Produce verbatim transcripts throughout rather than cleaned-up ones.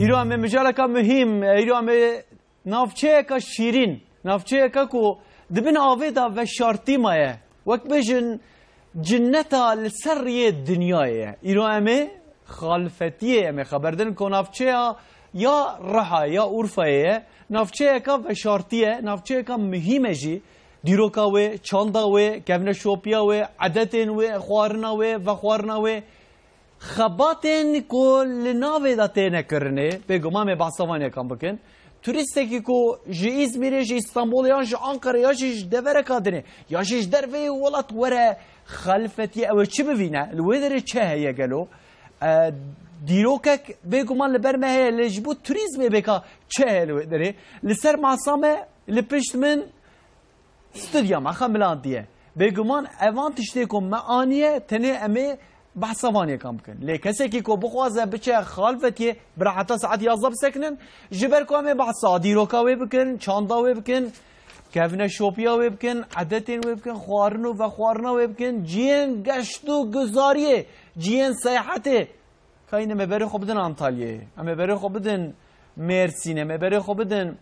Îro em ê mijareka muhîm, îro em ê navçeyeka şîrîn, navçeyeka ku di bin avê de veşartî maye. Wek bêjin cinneta li ser riyê dinyayê ye. Îro em ê Xalfetiyê em ê xeber din ku navçeya ya Riha ya Urfayê ye. Navçeyeka veşartî ye, navçeyeka muhîm e jî. Dîroka wê, çanda wê, kevneşopiya wê, edetên wê, xwarina wê, vexwarina wê. Xebatên ku li navê de têne kirinê, bêguman em ê behsa van yekan bikin. Turistekî ku ji Îzmîrê, ji Îstanbulê yan ji Ankarê ya jî ji devereka dinê ya jî ji derveyî welat were Xalfetiyê, ew ê çi bivîne? Li wê derê çi heye gelo? E, dîrokek bêguman li ber me heye, lê ji bo turîzmê bêka çi heye li wê derê? Li ser masa me, li pişt min, Studya me xemilandiye. Bêguman evan tiştê ku me aniye, tenê em ê behsa van yekan bikin. Lê kesekî ku bixwaze biçe Xalfetiyê, bira heta saet yazdeh bisekinin, ji ber ku em ê behsa dîroka wê bikin, çanda wê bikin, kevneşopiya wê bikin, edetên wê bikin, xwarin û vexwarina wê bikin, cihên geşt û guzariyê, cihên seyahetê. Kayîn em ê berê xwe bidin Antalyayê. Em ê berê xwe bidin Mêrsînê. Em ê berê xwe bidin,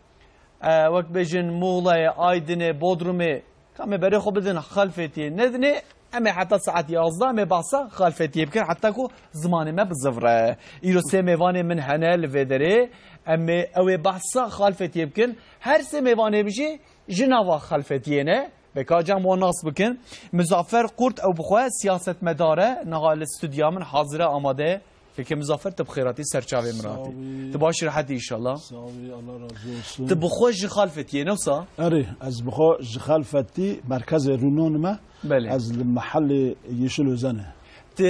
e, wek bêjin Muğlayê, Aydinê, Bodrumê. Ka em ê berê xwe bidin Xalfetiyê. Nedinê em ê heta saet yazdeh em ê behsa Xalfetiyê bikin. Heta ku zimanê me bizivre. Îro sê mêvanê min hene li vê derê. Em ê ew ê behsa Xalfetiyê bikin. Her sê mêvanê min jî ji nava Xalfetiyê ne. Beka cem wan nas bikin. Muzaffer Kurt ew bi xwe siyasetmedar e. Niha li studya min hazir e, amade ye. Keke Muzaffer, tu bi xêr hatî ser çavê min hatî. Sağ ol. Tu baş rehet î inşallah. Sağ ol, Allah razı olsun. Tu bi xwe ji Xalfetiyê ne wisa? Erê, ez bi xwe ji Xalfetî merkezê Rûnon me. Belê. Ez li mehelê Yeşil Özen e. Tu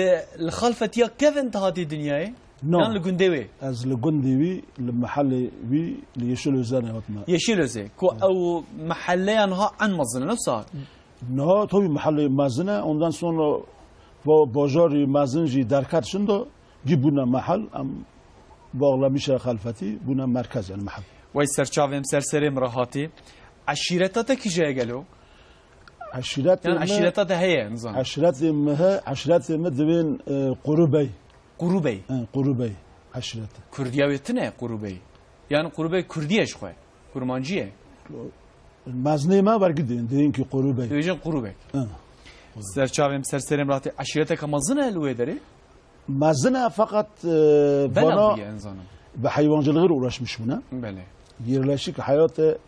li Xalfetiya kevin tu hatî dinyayê? No. Yan li gundê wê? Ez li gundê wî, li mehelê wî, li Yeşil Özenê hatime. Yeşil Öze. Ku ew meheleya niha en mezin e, ne wisa? Niha tabii mehelê mezin e. Ondan sonra va-, bajarî mezin jî derket şindo, cî bûne mehel, em bağlamışa Xalfetî, bûne merkez yani mehel. Wey ser çavêm ser serê min re hatî. Eşîreta te kîje ye gelo? Eşîretê Yan me, eşîreta te heye, nizanim. Eşîretê me he, eşîretê me divên, e, Qurubey. Qurubey. He, Qurubey eşîrete. Kurdiya wê tune Qurubey. Yan Qurubey Kurdiye ji xwe. Kurmancî ye. Mezinê me vergidên, diyên ki Qurubey. Dibêjin Qurubek. He. Ser çavêm ser serêm re hatî eşîreteke mezin e li wê derê? Mezin e, fakat, e, Bela bana bûye, en zanim. Bi hayvancılığı uğraşmış bûne. Belê. Yerleşik hayatı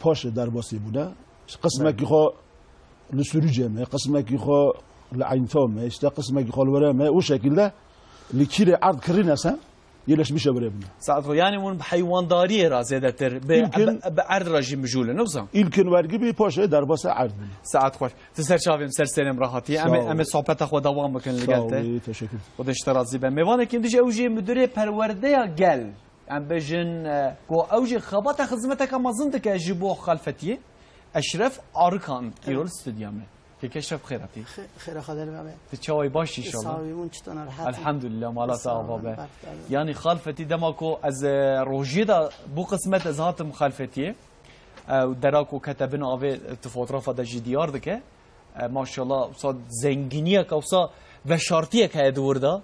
paşê derbasî bûne. Qismekî Belê. Xwe li Sürücê me, qismekî xwe li Eynta me, işte qismekî xwe li were me. O şekilde li kîrê erd kirîne se yerleşmişe were bûne. Saet xwe, yani hûn bi heywandariyê re zêdetir, bi, İlkin bi, bi erd re jî mijûl in, ne wisa? İlkin vergi bi paşê derbasa erd bûne. Saet xweş. Tu ser çavêm ser serêm re hatî. Em ê, Sağ ol. Em ê sohbeta xwe dewam bikin li gel te. Sağ ol, teşekkür. Xwedê ji te razî be. Mêvanekî din jî ew jî müdürê perwerdeye gel. Em bêjin, e, ku ew jî xebata xizmeteke mezin dike ji bo Xalfetiyê. Eşref Arıkan, Evet. îro li studya me. Kek Eşref xêr hatî. Xê-, xêra xwe derê me. Tu çawa yî, baş î inşallah? Sağ ol, hûn çiton, rehat in? Elhamdülillah, mala te Sağ ol, ava be. berf, berf. Yani Xalfetî dema ku ez, e, rojiyê de bû qismet ez hatim Xalfetiyê. E, dera ku kete bin avê, e, tu fotografa de jî diyar dike. E, maşallah, wisa zenginiyeke, wisa veşartiyek heye di wir de,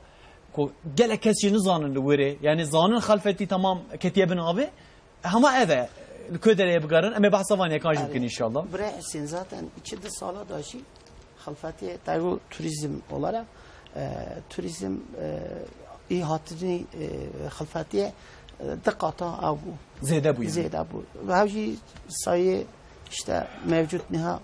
ku gelek kes jî nizanin li wir ê. Yani zanin Xalfetî temam ketiye bin avê. Hema ev e, li ku derê bigerin, em ê behsa van yekan jî bikin Erê, inşallah. Birê Hüseyin, zaten iki di sala da jî Xalfetî, taybû turizm olarak, e, turizm, e, î hatinî, e, Xalfetiyê, e, di qata ew bû. Zêde bû yani. Zêde bû. Ve ew jî sayê işte mevcut niha,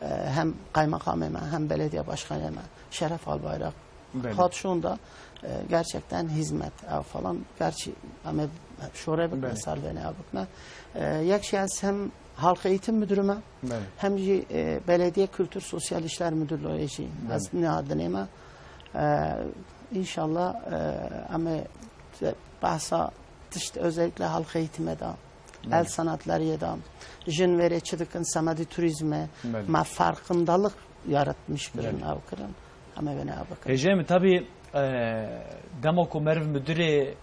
e, hem kaymakamê me, hem belediye başkanê me, Şeref Albayrak, Belê. hat şûnda, e, gerçekten hizmet, ev falan, gerçi em ê şore bikine, Belê. ser vêne ev bikine. E, yek şey ez hem Halk Eğitim Müdürü me, Belê. hem jî, e, Belediye Kültür Sosyal İşler Müdürlüğü jî Belê. ez niha dinê me. E, inşallah, e, em ê behsa tişt özellikle halk eğitime de, Belê. el sanatlariyê de, jin vêrê çi dikin, semedî turizme, Belê. me farkındalık yaratmış birin, Belê. ew kirin, em ê wêne ew bikin. Hêjayê min, tabii, e, dema ku meriv müdürê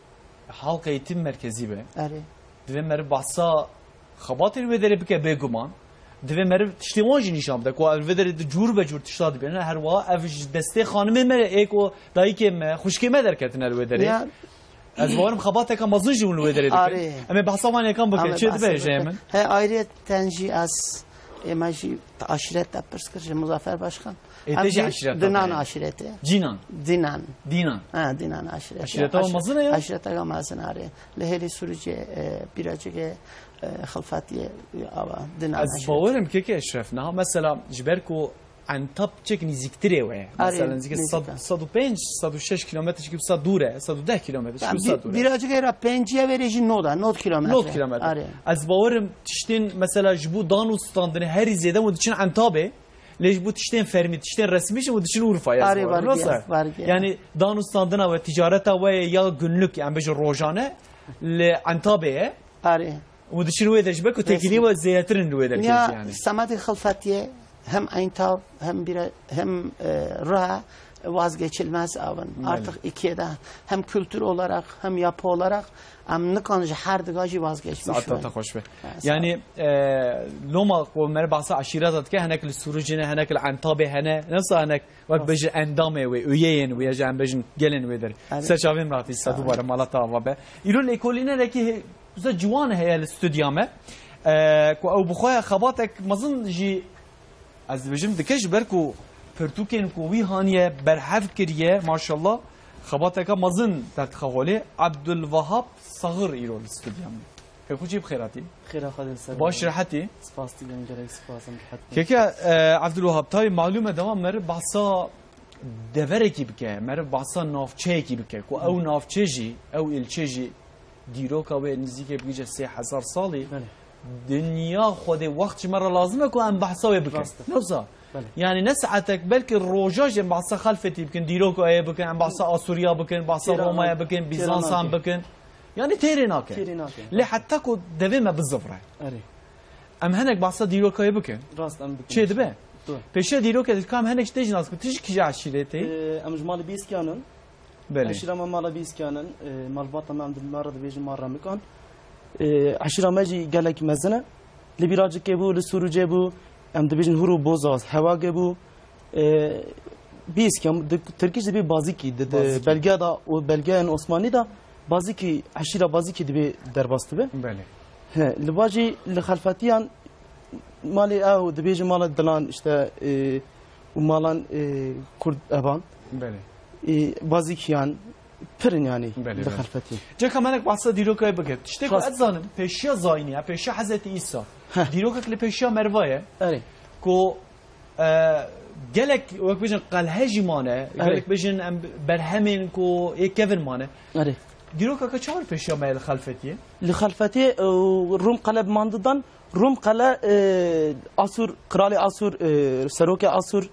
Halk Eğitim Merkezi be, Erê. divê meriv behsa xebatên wê derê bike bêguman. Divê meriv tiştê wan jî nîşan bide, ku ev li vê derê di cûr be cûr tişta dibêne. Her wiha ev ji destê xanimê me, ê ku dayikê me, xwişkê me derketine li wê derê. Ya, Ez bawerim xebateke mezin jî hûn li wê derê dikin. Arê. Em ê behsa van yekan bikin. Em ê Çi behsa dibêje bikin. Min? He, ayriyeten jî ez, ê, me jî aşîret te pirs kir ji Muzaffer Başkan. Ê, Em te jî jî aşîret Dinan te. Aşîretê. Cînan. Dinan. Dînan. Ha, Dinan aşîretê. Aşîreta Aş-, mezin e ya? Aşîreta mezin arê. Li hêlî Sûrûcê, e, Bîracikê, e, Xilfetiyê, ava, Dinan Ez aşîretê. Bawerim keke Eşref, niha mesela ji ber ku Entab çek nîzîktirê we ye. Arê, Mesela nîzîkê nîzîk sed, e. sed û pênc, sed û şeş kilometre çikî wisa dûr e, sed û deh kilometre çikî wisa dûr e. Bîracikê ra pêncî ye, verê jî nod e, nod kilometre. Nod kilometre. Arê. Ez bawerim tiştên mesela ji bo dan û standinê herî zêde û diçin Entabê, lê ji bo tiştên fermî, tiştên resmî jî û diçin Urfayê, ez Arê, bawerim. Vergiye, Nasıl? Vergiye. Yani dan û standina we, ticareta we ya günlük, yani bêjin rojane, li Entabê ye. Arê. Û diçin wê de ji ber ku têkilî Resmî. we zêdetir in li wê derkê Ya, jî yani. Semedê Xilfetiyê hem Eyntab, hem bire, hem, e, Riha vazgeçilmez avin. Belê. Artık ikiye de hem kültür olarak hem yapı olarak em nikan ji her diga jî vazgeçmiş Saeta win. te xweş be. Ha, sağ ol. Yani, e, loma ku mere bahsa aşîreta dike, henek li Sûrûcê ne, henek li Entabê hene, nasıl henek wek Nasıl? bêjin endamê wê, üyeyên wê, ya jî em bêjin gelên wê der. Evet. Ser çavên me hatî, Sağ ol. Sadu bare, mala te ava be. Îro lêkolînerekî he-, Wisa ciwan heye li stûdya me, e, ku ew bi xwe ya xebatek mezin jî, ez dibêjim, dike, ji ber ku pirtûkên ku wî haniye berhev kiriye, maşallah, xebateke mezin derdixe holê. Abdulwahab Saxir îro li stûdya me. Keko, çi bi xêr hatî? Xêra xwe dê ser Baş, be. Rehetî? Spas dikim, gelek spas, em rehet bin. Keke, e, Abdulwahab, tayê malûm e, dewa meriv behsa deverekî bike, meriv behsa navçeyekî bike, ku ew navçe jî, ew ilçe jî dîroka wê nizîkê bigihîje sê hezar salî, Belê. dinya Xwedê wext ji me re lazim e ku em behsa wê bikin. Rast e. Ne wisa? Belê. Yani ne saetek, belkî roja jî em behsa Xelfetî bikin, dîroka wê bikin, em behsa Asûriya bikin, behsa Têra Romaya an-, bikin, têra Bîzansan nake. bikin. Yani têrê nake. Têrê nake. Lê heta ku devê me bizivre. Erê. Em henek behsa dîrokayê bikin. Rast em bikin. Çê dibe? Doğru. Pêşiya dîrokê dikam henek ji tê jî nas bikin. Tu ji kîja eşîretê? Ee, em ji malê Bîskiyan in. Belê. Eşîra me mala Bîskiyan in. Ee, malbata me em di me re dibêjin mal Remikan. Ee, eşîra me jî gelek mezin e. Li Bîracikê bû, li Sûrûcê bû. Em dibêjin Hûr û Bozaz, Hewagê bû. Ee, Bîskiyan, di, Tirkî jî dibê Bazîkî. Di, di Bazîkî. Belgeya da, û belgeyên Osmanî da Bazîkî, eşîra Bazîkî dibê derbas dibe. Belê. He, li ba jî li Xelfetiyan malê ew dibêjin mala dilan işte, e, û malan, e, Kurd evan. Belê. E, Bazîkiyan pir in yani Belê, li belê. Xelfetî. Ceka menek behsa dîrokayê bike. Tiştê ku Rast. ez zanim, pêşiya zayînê ya, pêşiya Hezretî Îsa. Heh. Dîrokek li pêşiya merva ye. Erê. Ku, e, gelek, wek bêjin, qelhe jî mane, Erê. gelek bêjin em berhemên ku yê kevin mane. Erê. Dîrokeke çawa li pêşiya me ye li Xelfetiyê? Li Xelfetiyê, e, Rum qele bi man didan, Rum qele, e, Asûr, qralê Asûr, e, serokê Asûr,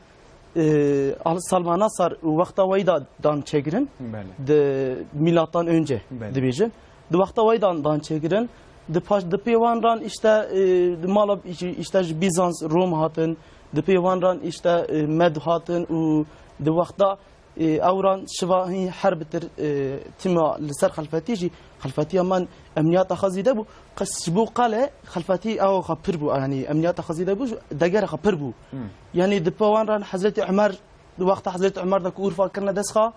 e, Al-, Salmanasar wexta weyda dan çêkirin. Belê. Di milattan önce Belê. dibêjin. Di wexta weydan dan çêkirin. Di paş, di pê wan ran işte, e, di mala, işte ji Bizans, Rom hatin. Di pê wan ran işte, e, Med hatin û di wexta, e, ew ran şiva hî herb tir, e, tima li ser Xelfetî jî, Xelfetiya man emniyata xwe zêde bû. Qas ji bo qale Xelfetî ew xwe pir bû, yani emniyata xwe zêde bû, degera xwe pir bû. Hmm. Yani di pê wan ran Hezretî Umer, di wexta Hezretî Umer de ku Urfa kirine dest xwe,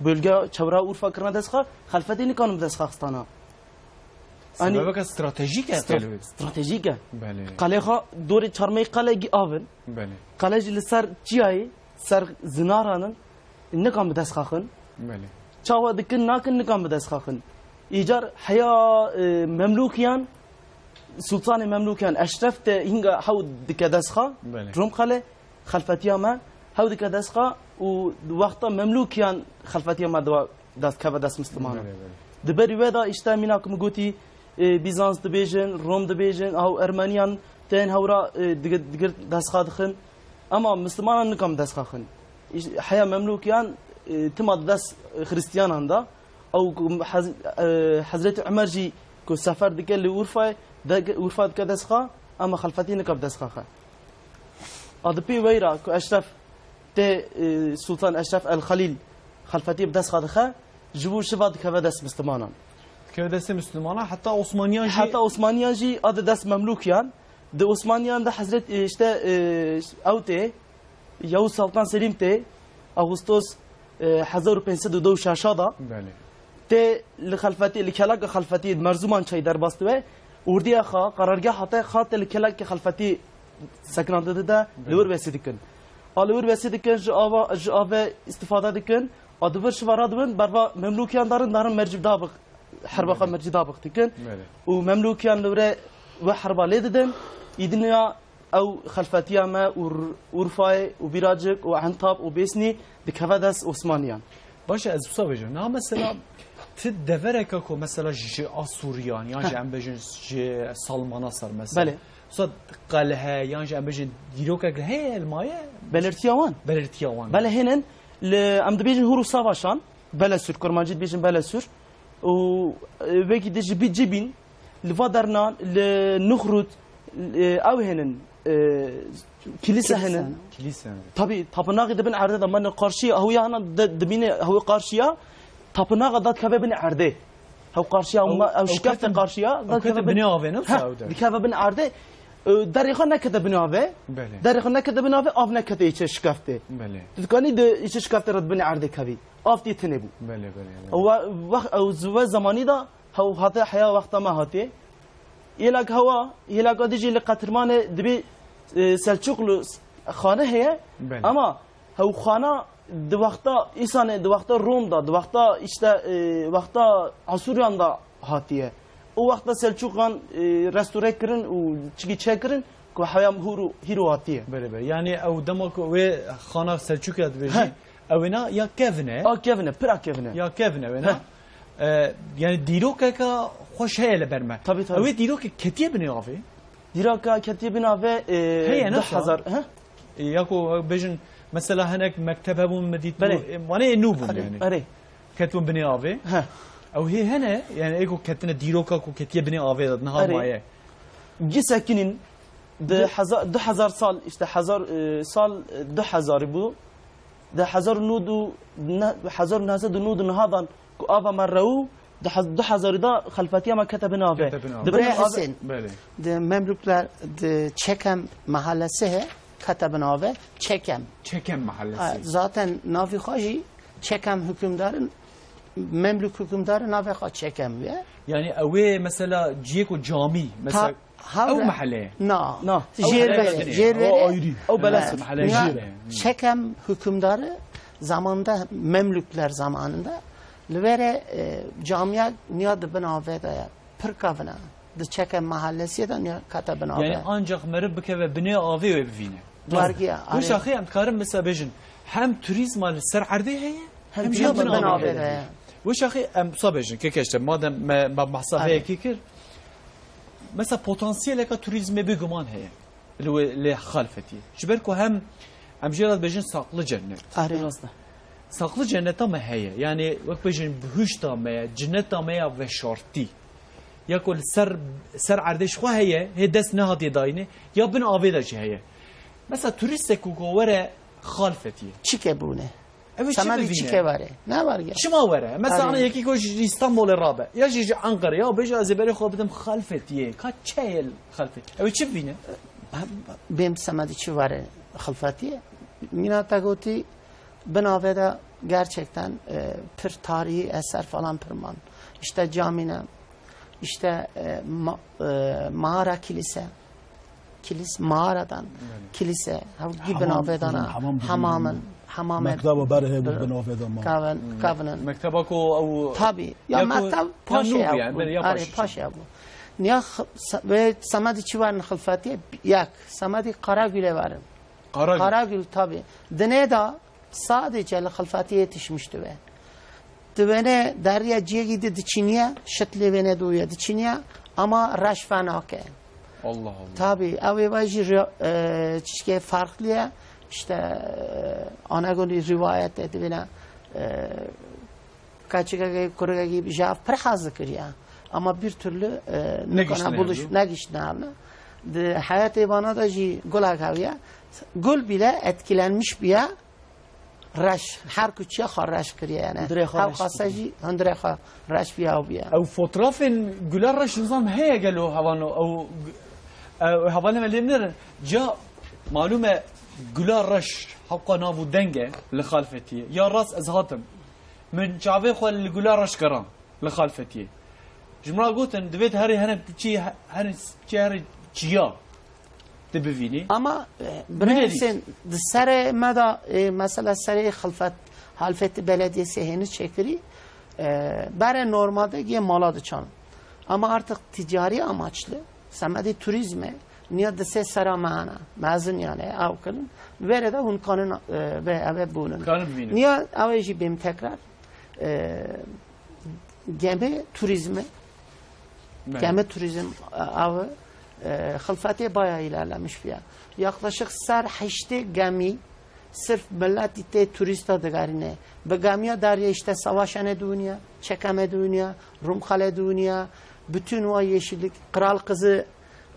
bölge çewra Urfa kirine dest xwe, Xelfetî nikanin bi dest xwe xistana. Hani Sebebeke stratejîk e stra-, pêlû. Stratejîk e. Belê. Qelê xwe dorê çarmeyê qele gî avin. Belê. Qele jî li ser çiyayê, ser zinaran in, nikan bi dest xwe xin. Belê. Çawa dikin nakin nikan bi dest xwe xin. Îcar heya, e, Memlûkiyan, Sultanê Memlûkiyan Eşref te hînga hew dike dest xwe. Belê. Rum qele, Xelfetiya me, hew dike dest xwe û wexta Memlûkiyan Xelfetiya me diwa dest keve dest Mislimanan. Belê, belê. Di berî we de işte mîna ku min gotî, e, Bîzans dibêjin, Rom dibêjin, ew Ermeniyan tên hewra, e, digir, digir dest xwe dixin. Ema Mislimanan nikan dest xwe xin. Îş-, heya Memlûkiyan, e, tima di dest Xristiyanan de. Ew ku Hez-, e, Hezretî Umer jî ku sefer dike li Urfayê, de, Urfa dike dest xwe, ema Xelfetî nika bi dest xwe xe. A di pê weyra ku Eşref tê, e, Sultan Eşref El Xelîl Xelfetî bi dest xwe dixe, ji bo şiva dikeve dest Mislimanan. Dikeve destê Mislimanan, heta Osmaniyan jî Heta Osmaniyan jî a di dest Memlûkiyan. Di Osmaniyan de Hezret, e, işte, e, ew tê, Yavuz Sultan Selîm tê, Ağustos, e, hezar û pênc sed û deh şaşa da. Belê. Tê li xelfetî, li kelaka xelfetî di merzuman çayî derbas dibe. Urdiya xwe, qerargeh hate, xate li kelakê xelfetî sekinandin dide, li wir wesî dikin. A li wir wesî dikin, ji ava, ji ave îstifade dikin. A di vir şiva radibin, berva Memlûkiyan darin, darin Mercî Dabix, herba xwe Mercî Dabix dikin. Belê. Û Memlûkiyan li wire we herba lê didin. Îdiniya ew xelfetiya me û R-, Urfayê û Bîracik û Entab û Bêsnî dikeve dest Osmaniyan. Baş e, ez wisa bêjim. Niha mesela ti devereke ku mesela ji Asûriyan yan jî Heh. em bêjin ji Salmana ser mesela. Belê. Wisa qelhe yan jî em bêjin dîrokek heye li maye? Belirtiya wan? Belirtiya wan. Belê hênin li, em dibêjin Hûr û Savaşan, Belesûr, Kurmancî dibêjin Belesûr. Û, e, wekî di ji bî-, cibîn, li va dernan, li Nuxrût, e, ew hênin, e, kilîse Kilîse hênin. hene. Kilîse hene. Tabî, tapinaxê di bin erdê de, me ne qarşî, ew ya hana de, dibîne, ew qarşiya, tapinaxa da dikeve bin erdê. Ew qarşiya, Ew, ew ew şikefte ketin, qarşiya, ew da ketin dikeve bin binê avê, ne Heh, wisa ew de? dikeve bin erdê. E, derê xwe nekete bin avê. Belê. Derê xwe nekete bin avê, av nekete îçe şikeftê. Belê. Tu dikanî di îçe şikeftê re di bin erdê kevî. Av tê tinê bû. Belê, belê, belê. Ew we-, wex-, ew zi-, we zemanî da, Hew hate heya wexta me hatiye. Yêlak hewa, yêlaka dî jî li Qetirmanê dibê, e, Selçuklu s-, xane heye. Belê. Ama hew xana di wexta îsanê, di wexta Rom da, di wexta işte, e, wexta Asûryan da hatiye. O wexta Selçukan, e, restore kirin û çikî çekirin ku heya hûr û hîro hatiye. Belê, belê. Yani ew dema ku wê xana Selçuk ya dibêjî, Heh. Ew êna ya kevin e. A kevin e, pira kevin e. Ya kevin e wêna. Heh. E, yani dîrokeka xweş heye li ber me. Tabii, tabii. Ew ê dîrokê ketiye binê avê? Dîroka ketiye binê avê, e, Heye, du hezar, nasıl? Heh? E, ya ku bêjin, mesela hinek mekteb hebûn, me dît bû, Belê. e, wane ê nû bûn Erê, yani. erê. Ketbûn binê avê. Heh. Ew hê hene, yani ê ku ketine dîroka ku ketiye binê avê de niha Erê. maye. Gi sekinîn, di Di- heza-, du hezar sal, işte hezar, e, sal, e, du hezar bû. Di hezar û nod û ne-, hezar û neh sed û nod û neh dan ku ava me rew, di hez-, du hezar da xelfetiya me kete bin avê. Kete bin avê. Di bin Birê av- Husên, Belê. di Memlukler, di Çekem mahallesi he, kete bin avê, Çekem. Çekem mahallesi. Ha, zaten navî xwe jî Çekem hükümdarın, Memlük hükümdarı navê xwe Çekem ye. Yani ew ê mesela ciyê ku camî, mesela Ta-, Hewre. Ew mehele. Na. Na. Ew Jêr mehele verê, Belesê. jêr O verê. ayrı. Ew Belesê. Mehele Niha jêr e. Çekem hükümdarı zamanında, Memlükler zamanında li verê, e, camiya niya di bin avê de ye. Pir kevin e. Di Çekem mahallesiye de niya kete bin avê. Yani ancak meriv bikeve binê avê wê bivîne. Wargiya, Bu arê. şaxê em dikarin mesela bêjin. Hem turizma li ser erdê heye, Hem hem jî turizma bin bin avê avê de de heye. heye. Bu şaxê em sa bêjin, keke işte, madem me, me behsa Arê. vê yekê kir, Mesela potansiyeleka turizmê bêguman heye li wê, lê Xalfetiyê. Ji ber ku hem em jê re dibêjin saqli cennet. Arê. Rast e. Saqli cenneta me heye. Yani wek bêjin bihuşta me ye, cinneta me ya veşartî. Ya ku li ser, ser erdê ji xwe heye, hê dest nehatiye dayînê, ya bin avê de jî heye. Mesela turistek ku, ku were Xalfetiyê. Çike bûne. Ew ê çi Semedî bivîne? çike were. Ne var ya? Çima were? Mesela Arê. ana yekî ku ji Îstanbulê rabe. Ya jî ji Ankara. Ya bêje ez ê berê xwe bidim Xalfetiyê. Ka çi ye Xalfetiyê? Ew ê çi bivîne? Bêm semedî çi were Xalfetiyê? Mîna te gotî bin avê de gerçekten, e, pir tarihî eser falan pir man. İşte camine, işte, e, ma-, e, mağara kilise. Kilis-, mağaradan, Evet. kilise, hew gî Hamam, binavê dana, hamam dibînin. hemamin, hemamê Mekteba berê hebû binavê de ma. Kaven-, Hmm. kavinin. Mekteba ku ew Tabii. Ya Ya ku, mekteb ya paşê nû ew bû yani, bû. ya Arê, paşê. paşê ew bû. Niya x-, se-, wê semedî çi werin Xilfetiyê? Yek, semedî Karagülê werin. Karagül. Karagül, tabii. Dinê de Sadece li Xilfetiyê yetişmiş dibe. Di wêne deriya ciyekî di diçîniye, şit lê wêne dûye diçîniye, ama reş venake. Allah Allah. Tabii, ew ê ve jî ri-, e, çişkê farklı ye. İşte, e, ana gunî rivayet e, di wêne, e, Keçikekê, kurikekî ji hev pir hez dikiriye. Ama bir türlü, e, Negiştine nikana buluş, evlo. negiştine evlo. Di heyatê vana da jî gulek hewiye. Gul bile etkilenmiş biye. Reş, her kuçiya xwe reş kiriye yani. Hundirê xwe Hev reş xasa kiriye. jî hundirê xwe reş biye ew biye. Ew fotrafên gula reş nizam heye gelo hevano ew, ew hevalê me lê nerin. Ca malum e gula reş hewqa nav û deng e li Xalfetiyê. Ya rast ez hatim. Min çavê xwe li gula reş kirin. Li Xalfetiyê. Ji min re gotin, divê tu herê, herê tu çi, herê çi, herê çiya tu bivînî. Ama, e, Binêrî. Birêz Husên, di serê me de, e, mesela serê Xalfet-, Halfetî Belediyesê hêni çêkirî, e, berê normalde yê mala diçan. Ama artık ticari amaçlı, semedê turizmê, niya di sê sera me hene, mezin yani, ew kirin, verê de hûn kanin, e, ve eve bûnin. Kanin bivînin. Niya ew ê jî bêm tekrar, e, gemi turizmi, Evet. gemi turizm, e, avı, e, Xilfetê bayağı ilerlemiş bir yer. Yaklaşık ser heştê gemi sırf millet tê turista digerine. Bi gemiya derya işte savaşene dünya, çekeme dünya, Rumxale dünya, bütün o yeşillik, Kral Kızı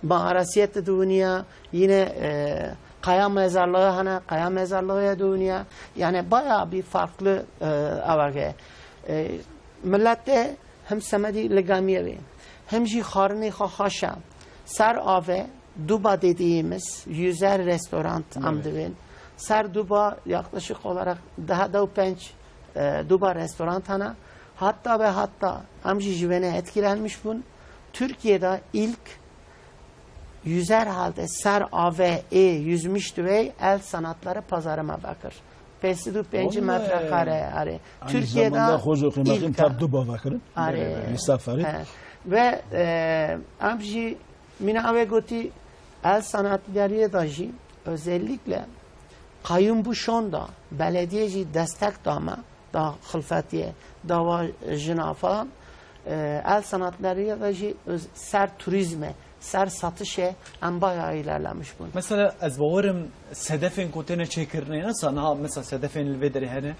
mağarasiyet dünya, yine, e, kaya mezarlığı hana, kaya mezarlığı ya dünya. Yani bayağı bir farklı, e, avage. E, Millet de hem semedî li gamiyê wê, hem jî xwarinê xwe xweş e. Ser ave duba dediğimiz yüzer restoran Evet. em divên. Ser duba yaklaşık olarak daha da penc, e, duba restoran hene. Hatta ve hatta em jî ji wêne etkilenmiş bûn. Türkiye'de ilk yüzer halde ser ave ê yüzmüş divê el sanatları pazarı me vekir. Pênc sed û pêncî Vallahi. metrekare, erê. Aynı Türkiye'de zamanda xwe ji qîmetê ilk ter ha. duba vekirin. Erê. Li seferê. He. Ve, e, em jî mîna ew ê gotî el sanatleriyê de jî özellikle Kayum Buşon da belediye jî destek da me, da Xilfetiye, dawa jina falan. E, el sanatleriyê de jî öz-, ser turizme, ser satışê em bayağı ilerlemiş bûn. Mesela ez bawerim sedefên ku têne çêkirinê, nesa niha mesela sedefên li vê derê hene.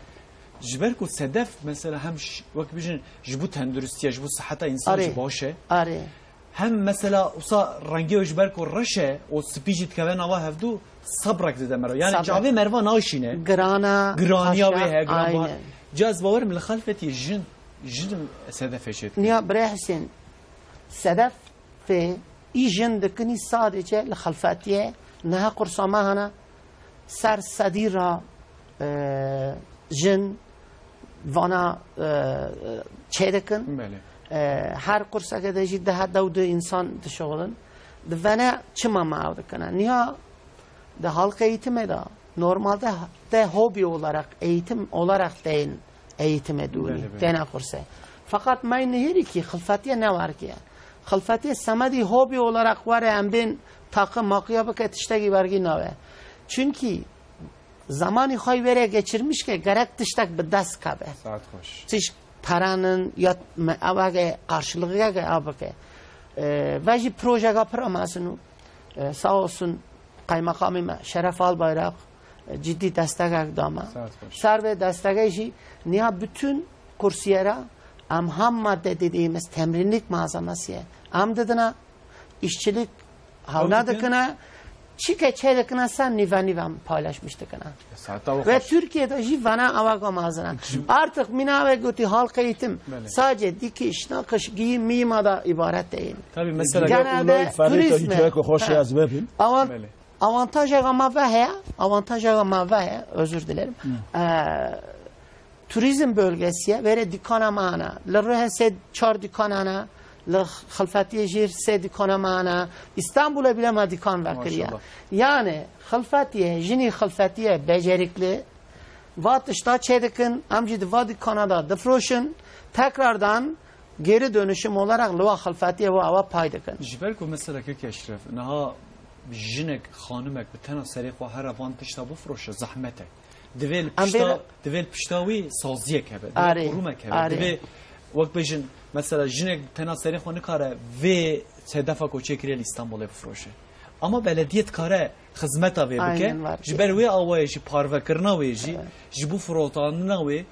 Ji ber ku sedef mesela hem ş-, wek bijin ji bo tenduristiye, ji bo siheta însan Arê. jî baş e. Arê. Hem mesela wisa rengê wê ji ber ku reş e û spî jî dikeve nava hevdû, sebrek dide merva. Yani Sebrek. çavê merva naşîne. Girana, Giraniya taşa, wê he, giran aynen. Ca ez bawerim li Xalfetiyê jin, jin sedefê çêdikin. Niya Birê Husên, sedef Fê, î jin dikinî sadece li Xelfetiyê, niha qursa me hene, ser sedî ra, e, jin vana, e, çêdikin. Belê. E, her qurseke de jî daha dew du însan dişixulin. Di vene çima me ew dikine? Niha Di halka eğitimê de normalde te hobi olarak, eğitim olarak tên eğitime dûnî, Belê, belê. têne kurse. Fakat me nihêrî kî xilfetiye newerkiye. Xilfetiye semedî hobi olarak were em bên taqi maqiya bike tiştekî vergî nawe. Çünkü zamanî xwe wêrê geçirmiş ke gerek tiştek bi dest keve. Saet xweş. Tişt peranin ya me-, ew ege karşılığı ege ew bike. E, ve jî projeka pir amezin û, e, sağ olsun Kaymakamê me Şeref Albayrak, e, cidî destegek da me. Saet xweş. Ser vê destegê jî niha bütün kursiyera em ham madde dediğimiz temrinlik malzemesiye em didine, işçilik hewna Ew dikin. dikine, çike çê dikine ser nîve nîve em paylaşmış dikine. Saeta Ve xweş. Türkiye'de jî vana ewa gamazine. Artık mîna ve gotî halk eğitim Belê. sadece dikiş, nakış, giyim, miyima da ibaret değil. Tabii mesela Genelde Ulay Ferî turizme. Hikayeke xweş Ha. ez vebim. Avan-, Belê. Avantaja ma ve heye, avantaja ma ve heye, özür dilerim. Hı. Ee, turizm bölgesiye, vere dükana mana. Li Ruhe sê çar dükana na, li Xilfetiye jîr sê dükana mana. İstanbul'a bile ma dükan vekiriye. Maşallah. Yani Xilfetiye, jini Xilfetiye becerikli, va tişta çê dikin, em jî di va dükana da difroşin, tekrardan geri dönüşüm olarak li wa Xilfetiye ve ava pay dikin. Ji ber ku mesela kek Eşref, niha jinek, xanimek bi tena serê xwe here van tişta bifroşe, zehmet e. Divê li Em pişta, vê divê li pişta wî saziyek hebe, divê Arê, qurumek hebe, arê. divê wek bêjin, mesela jinek bi tena serê xwe nikare vê sedefa ku çêkiriye li Îstanbulê bifroşe. Ama belediye dikare xizmeta vê bike. Aynen var. Ji ber wê awayê jî parvekirina wê jî, Evet. ji bo firotandina wê,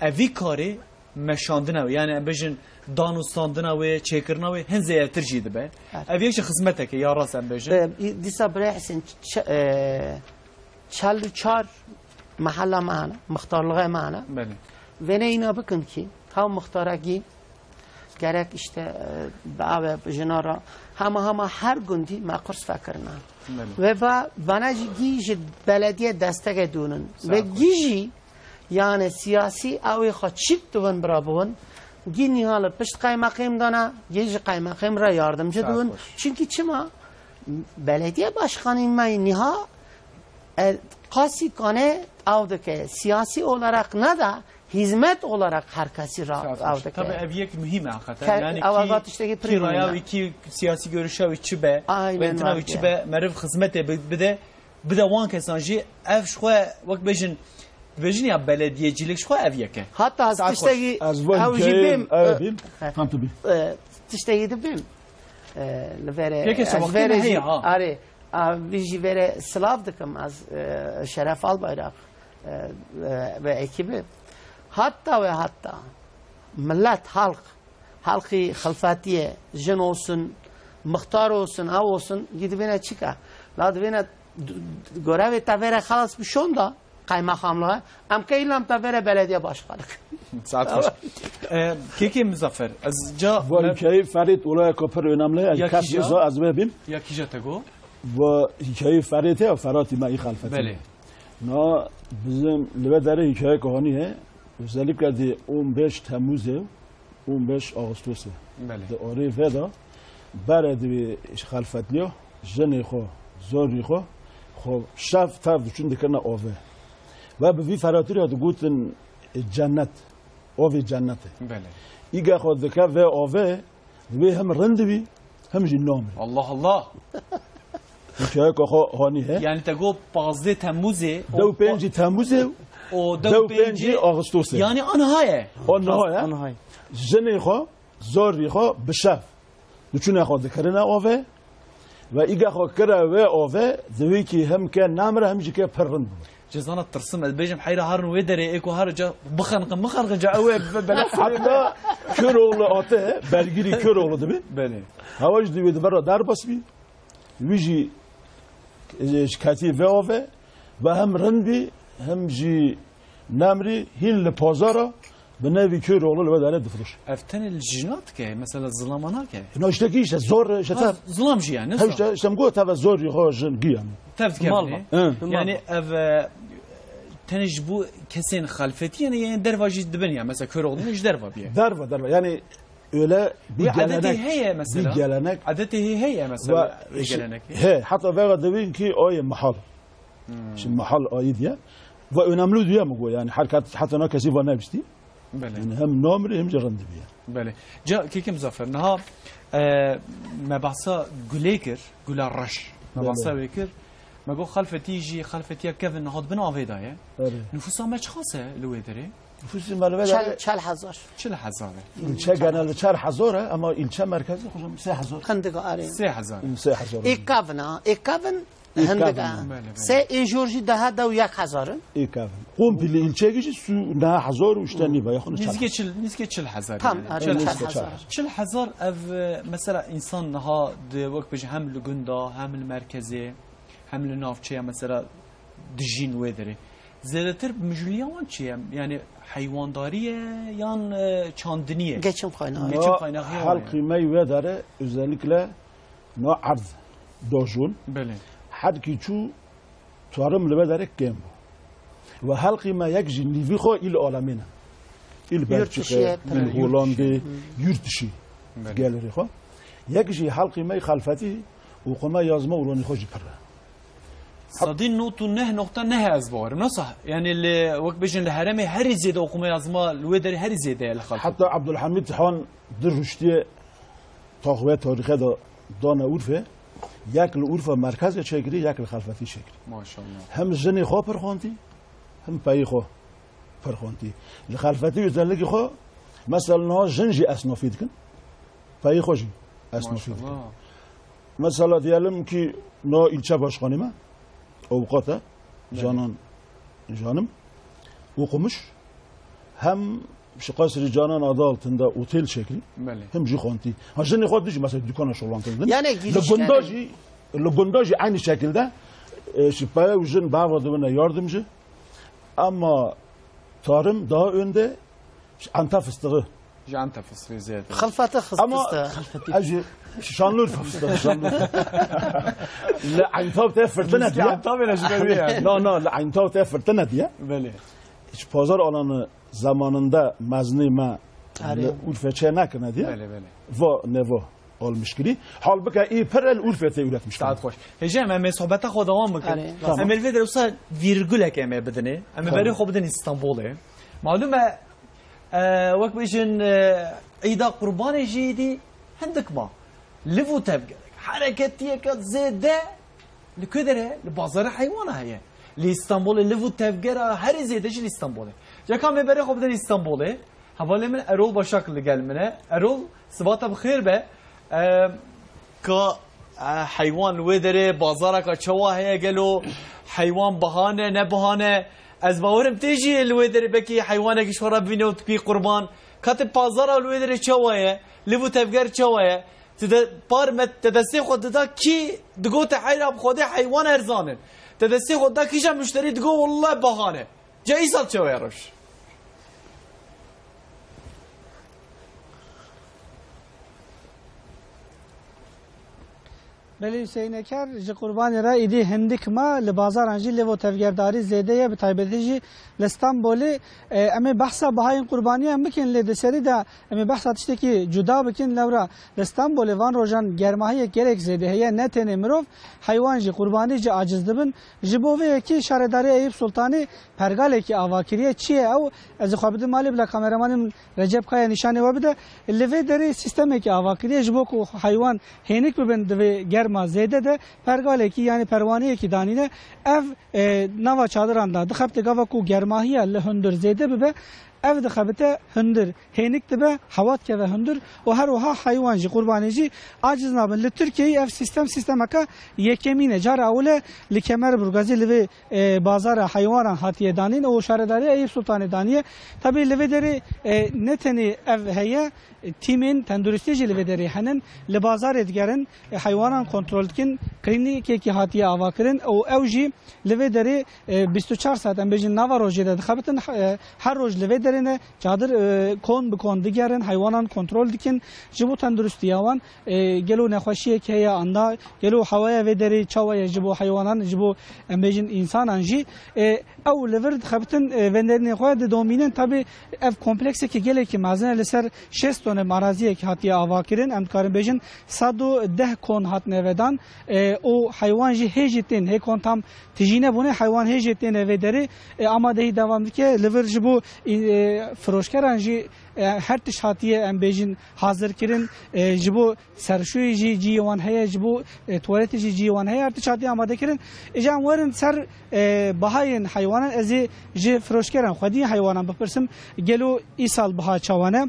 evî karê meşandina wê. Yani em bêjin danûstandina wê, çêkirina wê hin zêdetir jî dibe. Evet. Ev yek ji xizmeteke ya rast em bêjin. E, dîsa Birê Hesên ç-, e, çel û çar mehella me hene, muxtarlığa me hene. Belê. Vêne îna bikin ki, ha muxtarekî gerek işte, e, bi ave, bi jina re, hema hema her gundî me kurs vekirine. Belê. Ve va, vana jî gî ji belediye desteke dûnin. Saet Ve xweş. gî jî, yani siyasî ew ê xwe çîk dibin bira bibin, Gî niha li pişt qeymeqêm de ne, gî ji qeymeqêm re yardimci Saet dibin. Xweş. Çimkî çima? Belediye başkanî me niha, e, qasî kane ew dike. Siyasî olarak ne de, hizmet olarak her kesî ra Saet ew xweş. Dike. Tabii ev yek muhîm e hakikaten. Ke-, Yani ew ki, eva tiştekî ki pirî raya muhîm e. Wî, ki siyasî görüşa wî çi be, Aynen ve intina wî vake. Çi be, meriv xizmetê bi-, bide, bide wan kesan jî ev ji xwe wek bêjin, bêjin ya belediyecîlik ji xwe ev yek e. Hatta ez Saet xweş. Tiştekî Ez van ew jî hikayeyê bêm, ev e, bêm. He. Tam tu bî. E, tiştekî dibêm. E, li vere, Peki, ez sabah vere heye jî, ha. Arê, a, vî jî vere silav dikim ez, e, Şeref Albayrak, e, e, ve ekibi. Hatta ve hatta millet, halk, halkî xilfetiye, jin olsun, muxtar olsun, ew olsun, gidibêne çika. La dibêne d-, d-, görevê te vere xelas bi şonda, Qeymeqamlığa, em ke îlam te vere belediye başkanlık. Saet xweş. E, Kekê Muzaffer, ez ca Va me- hikayeyê Ferêt olaya ku pir önemli, ez Ya kes kîja? Za ez vebîm. Ya kîja te go? Va hikayeyê Ferêt ya, Feratî me î xelfetî. Belê. Na bizim li ve derê hikaye ku hanî he, özellikle di on beş Temmuzê, on beş Ağustosê. Belê. Di orê ve de bere divê xelfetliyo, jinê xwe, zorî xwe, xwe şev tev diçûn dikirine ove. Ve bi vî Feratî re digotin, e, cennet, ovê cennetê. Belê. Îge xwe dike ve ove, divê hem rind bî, hem jî namrî. Allah Allah. Hikayeka xwe hanî he. Yani te got pazdeh Temmuzê, Dew o pêncî Temmuzê, o dew dew pêncî pêncî Ağustosê. Yani anha ye. Anha ye. Anha ye. Jinê xwe, zorî xwe bi şev diçûne xwe dikirine ove ve îge xwe kire wê ove, divê kî hem ke namre hem jî ke pir rind bibe. Cezana tirsim, ez bêjim heyra harin wê derê ê ku har ca bixenqin, bixenqin ca ew ê be-, bela Hatta Köroğlu ate, bergirî Köroğlu dibe. Belê. Hewa jî divê di vir re derbas bî. Wî jî, e, ji ketî ve ave, ve hem rind bî, hem jî nemrî, hîn li pazara, bi nevî Köroğlu li ve derê difiroş. Ev tenê li jina dike, mesela zilama nake? Na işte ki işte zor, işte Ha, tev. Zilam jî yani, Ha zor. işte, işte mi got tev zor, xwe jin giyan. Tev dike Mal bine. Hı. Yani ev, e, tenê ji bo kesên xelfetî yani, yani derva jî dibin ya, mesela Köroğlu ji derva biye. Derva, derva. Yani öyle bir Ve gelenek, adetê heye mesela. Bir gelenek. Adetê hê heye mesela, Ve vê şi-, gelenekê. He, hatta vega devin ki o ye mahal. Hmm. Şimdi mahal ayı diye. Ve önemli diye mi bu yani? Her kat-, hatta ne kesi var ne bisti. Belê. Yani hem namri hem de rendi bir. Belê. Ca, Kekê Muzaffer, niha, e, me bahsa gulê kir, gula reş. Me Belê. Bahsa wê kir. Me got xelfetî jî, xelfetiya kevin niha di bin avê de ye. Belê. Nüfusa me çiqas e li wê derê? Nüfusê me li wê Çel, derê çel hezar. Çil hezar e. İlçe geneli çar hezar e, ama ilçe merkezi hocam sê hezar. Hindik arê. Sê hezar. Sê hezar. Ê kevin ha, ê kevin Ê hindik kevin. A. Belê, belê. Sê ê jor jî daha dew yek hezar in. Ê kevin. Komple ilçe jî su ne hezar û işte nîva, yaxın çar Nizgê hezar. Çil, nizgê çil hezar Tam, yani. Arê, Çil çel hezar. Çil hezar ev, e, mesela insan niha di wek bêje hem li gunda, hem li merkezê, hem li navçeya mesela dijîn wê derê. Zêdetir mijûliya wan çi ye? Yani heywandarî ye yan, e, çandinî ye? Geçim kaynağı. Geçim kaynağı ya. Halkî me wê derê özellikle no erd dojun. Belê. Her ki çû tarım li wê derê kêm bû. Ve halkî me yek jî nîvî xwe îl alemê ne. Îl Yurt Belçika, dışı, îl tabii. Holandê, Hmm. yurt dışı Belê. Gelirî xwe. Yek jî halkî me xelfetî û qome yazma û ronî xwe jî pir e. Sedî nod û neh noqta neh ez bawerim. Nasıl? Yani li, wek bêjin li herêmê herî zêde oxume yazma li wê derê herî zêde ye li xelkê. Hatta Abdülhamid Han di ruştiye taxwe tarîxe de dane Urfê, yek li Urfa merkezê çêkirî, yek li xelfetî çêkirî. Maşallah. Hem jinê xwe pir xwantî, hem peyê xwe pir xwantî. Li xelfetî özellikî xwe, mesela niha jin jî esnafî dikin, peyê xwe jî esnafî dikin. Maşallah. Mesela diyelim ki, no ilçe başkanı me, avukat e, Belê. Canan Canım, okumuş, hem şu Kasrî Canan adı altında otel şekli, Belê. Hem jî xwantî. Ha, jinê xwe dijî mesela dükana şolantin. Yani Li giriş gunda yani. Jî, li gunda jî aynı şekilde, e, şu peye û jin bava dibine yardımcı. Ama tarım daha önde, şu Antep fıstığı. Ji Antep fıstığı zêde. Xelfete xist Ama fıstığı. Ez jî Şanlıurfa fıstığı, Şanlıurfa. Li Antep te fırtına Nizki diye. Antep ile ji beri yani. No, no, li Antep te fırtına diye. Belê. Hiç pazar alanı zamanında meznê me Erê. Li Urfê çê nekirine diye. Belê, belê. Va nevo almış kirî. Halbuki î pir li Urfê tê üretmiş. Saet xweş. Hêjî, em ê sohbeta xwe dewam bikin. Erê. Tamam. Em ê li vê derê wisa vîrgulek em ê bidinê. Em ê Tamam. berê xwe bidin Îstanbulê. Malûm e, e, wek bêjin, e, Îda Qurbanê jî dî hindik ma. Liv û tevgerek. Hereketiyeke zêde li ku derê? Li bazara heywana heye. Li Îstanbulê liv û tevgera herî zêde jî li Îstanbulê. Ceka me berê xwe bidin Îstanbulê. Hevalê min Erol Başak li gel min e. Erol, siba te bi xêr be. E, ka, e, heywan li wê derê, bazaraka çawa heye gelo? Heywan biha ne, ne biha ne? Ez bawerim tê jî li wê derê belkî heywanekî ji xwe re bibîne û dikî qurban. Ka ti pazara li wê derê çawa ye? Liv û tevger çawa ye? Ti de par me, te destê xwe dida kî digote heyra bi Xwedê heywan erzan in. Te destê xwe dida kîja muşterî digot welle biha ne. Ca îsal çawa ye roj? Belê Hüseyin Eker, ji qurbanê re îdî hindik ma, li bazaran jî lêvo tevgerdarî zêde ye, bi taybetî jî li Stenbolê. E, em ê behsa bihayên qurbaniyan bikin, lê di serî de em ê behsa tiştekî cuda bikin. Lewra li Stenbolê van rojan germahiyek gelek zêde heye, ne tenê mirov, heywan jî, qurbanî jî aciz dibin. Ji bo vê yekê Şaredarê Eyûp Sultanî pergalekî ava kiriye. Çi ye ew? Ez ê xwe bidim malê bila kameramanê min Recep Kaya nîşanê we bide. Li vê derê sîstemekî ava kiriye ji bo ku heywan hênik bibin di vê germa zêde de pergalekî, yanî perwaneyekî danîne. Ev, e, nava çadiran de dixebite gava ku germahiya li hundir zêde bibe. Ev dixebite hundir, hênik dibe, hewa dikeve hundir û her wiha heywan jî, qurbanê jî aciz nabin. Li Tirkiyeyê ev sîstem sîstemeke yekemîn e. Cara ewil e li Kemerburgazê li vê, e, bazara heywanan hatiye danîn û Şaredarîya Eyûp Sultanê daniye. Tabî li vê derê, e, ne tenê ev heye, e, tîmên tenduristî jî li vê derê henin. Li bazarê digerin, e, heywanan kontrol dikin. Klînîkekî hatiye avakirin û ew jî li vê derê, e, bîst û çar saet, em bêjin nava rojê de dixebitin, e, her roj li vê derê ne, çadir, e, kon bi kon digerin, heywanan kontrol dikin, ji bo tenduristiya wan, e, gelo nexweşiyek heye an na, gelo hewaya vê derê çawa ye ji bo heywanan, ji bo, em bêjin, însanan jî, e, ew li vir dixebitin, e, venderînê xwe didomînin. Tabî ev kompleksekî gelekî mezin e, li ser şêst tonê maraziyek hatiye avakirin, em dikarin bêjin sed û deh kon hatine vedan, e, û heywan jî hê jî tên, hê kon tam tijî nebûne, heywan hê jî têne vê derê, e, amadehî devam dike. Li vir ji bo, e, firoşkeran jî, e, her tişt hatiye, em bêjin, hazir kirin, e, ji bo serşûyê jî cihê wan heye, ji bo, e, tuwaletê jî cihê wan heye, her tişt hatiye amade kirin. Îca em werin ser, e, bihayên heywanan, ez ê ji firoşkeran xwediyên heywanan bipirsim, gelo îsal biha çawa ne?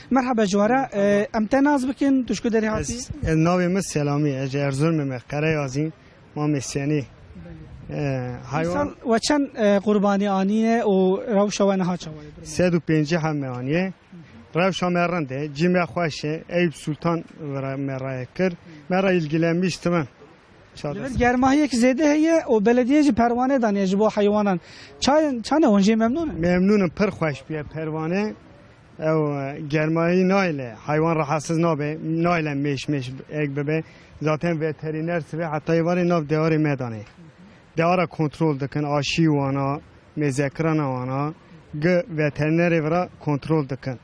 Merhaba ji we re. E, em te nas bikin, tu ji ku derê hatî? Ez, ez navê min Selamî, ez ji Erzurumê me, Qereyazî, Mamê Senî. E, heywan Îsal we çend, e, qurbanî anîne û rewşa we niha çawa ye? Sed û pêncî heb me aniye. Rewşa me rind e, cî me xweş e, Eyüp Sultan vira me raya kir. Me re ilgilenmiş dibin. Li vir germahiyek zêde heye û belediye jî perwane daniye ji bo heywanan. Ça-, çane hûn jê memnûn in? Memnûn in, pir xweş bûye perwane. Ew, e, germayî nayêle, heywan rahatsiz nabe, nayêle mêş mêş ek bibe. Zaten veterîner sibê heta êvarê nav dewarê me danê. Dewara kontrol dikin, aşî wana, mêzekirana wana, gi veterînerê vira kontrol dikin.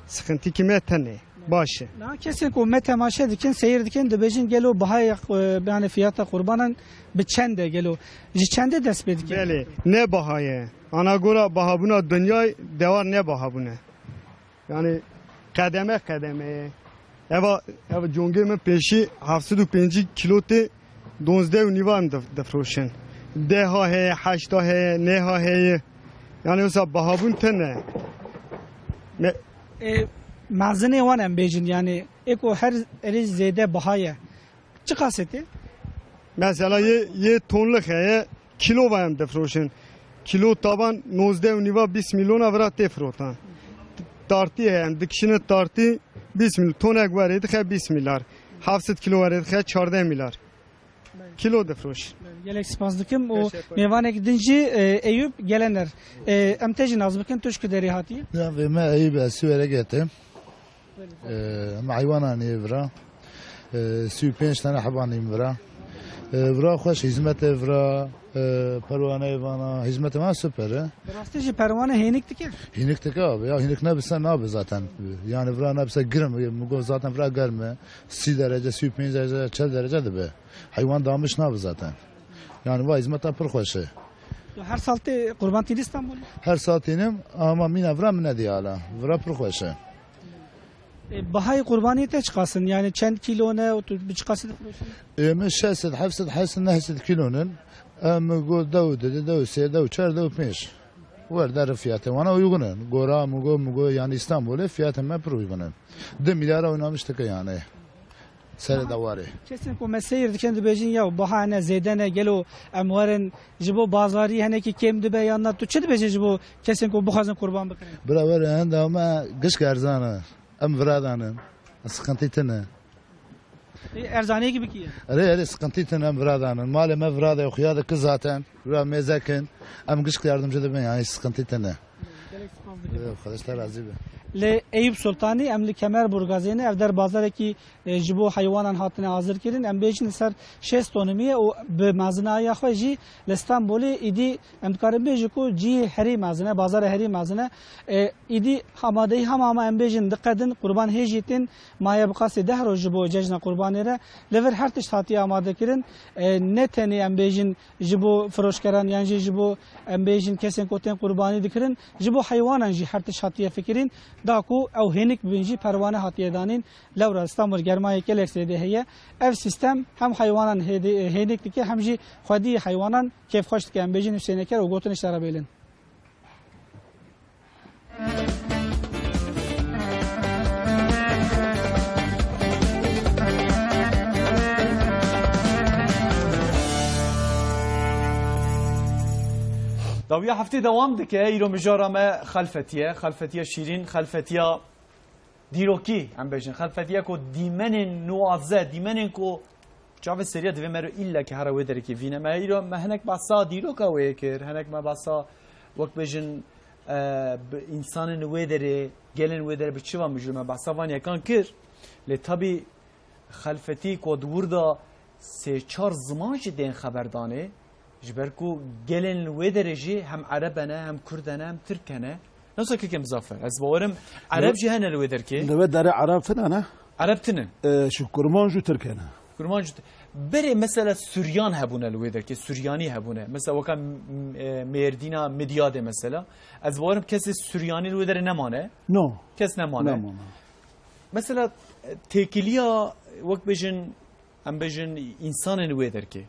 Sıkıntı kime tenê. Baş e. Niha kesên ku me temaşe dikin, seyir dikin, dibêjin gelo bihaya, e, yani fiyata qurbanan bi çend e gelo? Ji çendê dest pê dike? Belê, ne baha ye. Ana gora bahabûna dinyay dewar ne bahabûne. Yani qedeme qedeme ye. Eva, eva congê min pêşî heft sed û pêncî kîlo tê, donzdeh û nîvan dif-, difroşin. Deha heye, heşta heye, nêha heye. Yani wisa bahabûn tune. Me- E, mezinê wan em bêjin, yani ê ku her erê zêde baha ye. Çiqas e tê? Mesela yê, yê tonlix heye, kîlo ve em difroşin. Kîlo taban nozdeh û nîva bîst milyona vira tê firotan. Tartî heye, em dikişînin tartî bîst milyon. Tonek werê dixe bîst milyar. Heft sed kîlo werê dixe çardeh milyar. Kîlo difroş. Gelek spas dikim û mêvanek din jî, e, Eyûp Gelener. E, em te jî nas bikin, tu ji ku derê hatî? Navê me Eyûp e, ez Siwerekê te. E, em heywanan ê vira. E, sî û pênc tane hebanîm vira. E, vira xweş hizmet e vira. Ee, perwaneyê vana hizmetê me super e. Bi rastî jî perwane hênik dike? Hînik dike abi ya, hînik nebise nabe zaten. Yani vira nebise germ, mi got zaten vira germ e. Sî derece, sî û pênc derece, çel derece dibe. Heywan damiş nabe zaten. Yani va hizmeta pir xweş e. Tu her sal tê qurban tînî Stenbolê? Her sal tînim ama mîna vira min nedî hala. Vira pir xweş e. E, bahayê qurbaniyê te çiqas in? Yani çend kîlo ne û tu bi çiqasî difiroşî? Ê, min şeş sed, heft sed, heşt sed, neh sed kîlo nin. Em go dew dide, dew sê, dew çar, dew pênc. Wer der fiyatê wana uygun in. Gora, mi go, mi go, yani Stenbolê fiyatê me pir uygun in. Di milyara oynamiş dike yani. Serê dewarê. Kesên ku me seyr dikin dibêjin ya baha ne zêde ne, gelo em werin ji bo bazarî henekî kêm dibe yan na, tu çi dibêjî ji bo kesên ku bixwazin qurban bikirin? Bira were henda me gişk erzan e. Em vira danin. Sıkıntı tine. E, erzaniyekî bikî ye. Erê, erê, sıkıntı tine, em vira danin. Malê me vira de xuya dike zaten. Vira mêzekin. Em gişk yardımcı dibin yani, sıkıntı tine. Gelek spas dikim. Yok, Xwedê ji te razî be. Li Eyüp Sultanî em li Kemerburgazê ne, ev der bazarekî, e, ji bo heywanan hatine hazir kirin. Em bêjin li ser şêst tonimiye û bi mezinaya xwe jî li Stenbolê îdî em dikarin bêjin ku cihê herî mezin e, bazara herî mezin e. E, îdî amadeyî hema hema em bêjin diqedin, qurban hê jî tên, maye bi qasî deh roj ji bo cejna qurbanê re. Li vir her tişt hatiye amade kirin. E, ne tenê em bêjin ji bo firoşkeran yan jî ji bo, em bêjin, kesên ku tên qurbanî dikirin, ji bo heywanan jî her tişt hatiye fikirîn, da ku ew hênik bibin jî perwane hatiye danîn. Lewra li Stenbol germayê gelek zêde heye. Ev sîstem hem heywanan hêdî-, hênik dike hem jî xwedî heywanan kêfxweş dike. Em bêjin Hüseyneker û gotin ji te re bêlin. Dawiya heftê dewam dike. Îro mijara me xelfetiye. Xelfetiya şîrîn, xelfetiya dîrokî, em bêjin. Xelfetiya ku dîmenên nuwaze, dîmenên ku çavê seriya divê mero îlla ki hera wê derekê vîne. Me îro me hinek behsa dîroka wê kir, hinek me behsa wek bêjin, e, bi însanên wê derê, gelên wê derê bi çi va mijûl me behsa van yekan kir. Lê tabî xelfetî ku di wir de sê çar ziman jî tên xeberdanê, ji ber ku gelên li wê derê jî hem Ereb e ne, hem Kurd e ne, hem Tirk e ne. Nasıl kekê Muzaffer? Ez bawerim Ereb jî hene li wê derkê. Li wê derê Ereb tine ne? Ereb tinin. E, şu Kurmanc û Tirk e ne. Kurmanc û Tirk. Berê mesela Suryan hebûne li wê derkê, Suryanî hebûne. Mesela weka, m-, e, Mêrdîna, Midyadê mesela. Ez bawerim kesê Suryanî li wê derê nemane. No. Kes nemane. Nemane. Mesela, e, têkiliya, wek bêjin, em bêjin, însanên wê derkê,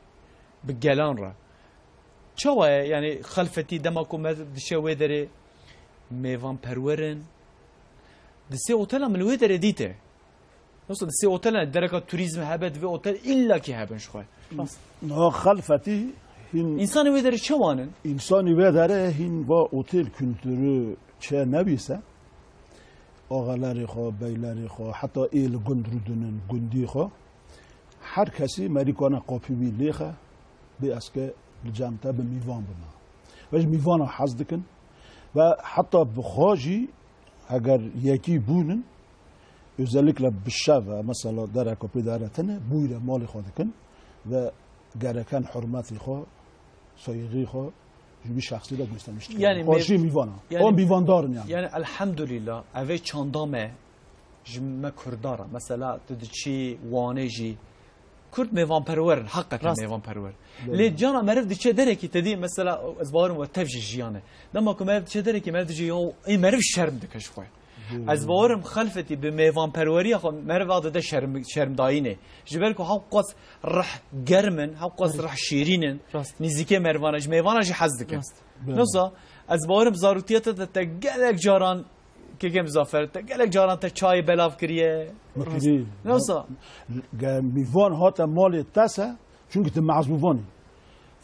bi gelan re. Çawa ye? Yani, xelfetî dema ku me dişe wê derê mêvanperwer in. Di sê otela min wê derê dîte. Nasıl di sê otela dereka turizm hebe, divê otel illa ki hebin ji xwe. Niha xelfetî hîn Însanê wê derê çawan in? Însanê wê derê hîn va otel kültürü çe nebîse. Axalerê xwe, beylerê xwe, heta ê li gund rûdinin, gundî xwe. Her kesî merîkana qapî wî lêxe, bê ez ke li cem te bi mîvan bime. Ve ji mîvana hez dikin. Ve heta bi xwe jî heger yekî bûnin, özellikle bi şev, mesela dereka pê dere tine, bûyre malê xwe dikin ve gereken hurmetê xwe, saygî xwe ji wî şexsî de göstermiş dikin. Yani Xwe mev-, jî mîvan e. Yani O mîvandar in yani. Yani elhamdülillah, evê çanda me, ji me Kurdara. Mesela tu diçî Wanê jî, Kurd mêvanperwer in, heqeten Rast. mêvanperwer. Belê. Lê cana meriv diçe derekî te dî, mesela, ez bawerim we tev jî jiyane. Dema ku meriv diçe derekî, meriv diçe, "Ya, ê meriv şerm dike ji xwe." Belê. Ez bawerim xelfetî bi mêvanperweriya xwe meriv a dide şerm-, şermdayînê. Ji ber ku hewqas rih germ in, hewqas Belê. rih şîrîn in, Rast. nîzîkê merivana, ji mêvana jî hez dikin. Rast. Belê. Nosa, ez bawerim zarûtiya te de te gelek caran Kekê Muzaffer, te gelek caran te çayê belav kiriye. Min kirî. Nasıl? Ge-, mîvan hate malê te se, çunkî tu mezmûvan î.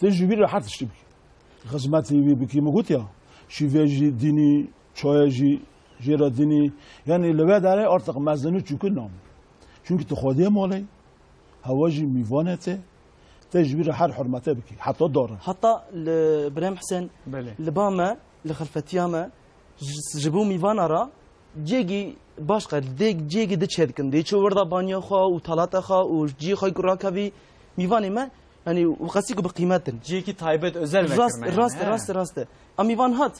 Te ji wî re her tiştî bikî. Xizmetê wî bikî, min got ya. Şîvê jî dînî, çayê jî jê re dînî. Yani li wê derê artık mezini çûkî nam. Çunkî tu xwediyê malê, hewa jî mîvanê te, te ji wî re her hurmete bikî. Heta dare. Heta li Birêm Husên, Belê. li ba me, li xelfetiya me, Ji, ji bo mîvana re cêgî baş qe, dê cêgî diçe dikin. Dê çi wirda baniya xwe û talata xwe û cî xwe ku rakevî mîvanê me, Yanî, û qasî ku bi qîmet in. Cihekî taybet, özel vekir me yani, he. Rast, rast, rast, rast. A mîvan hat.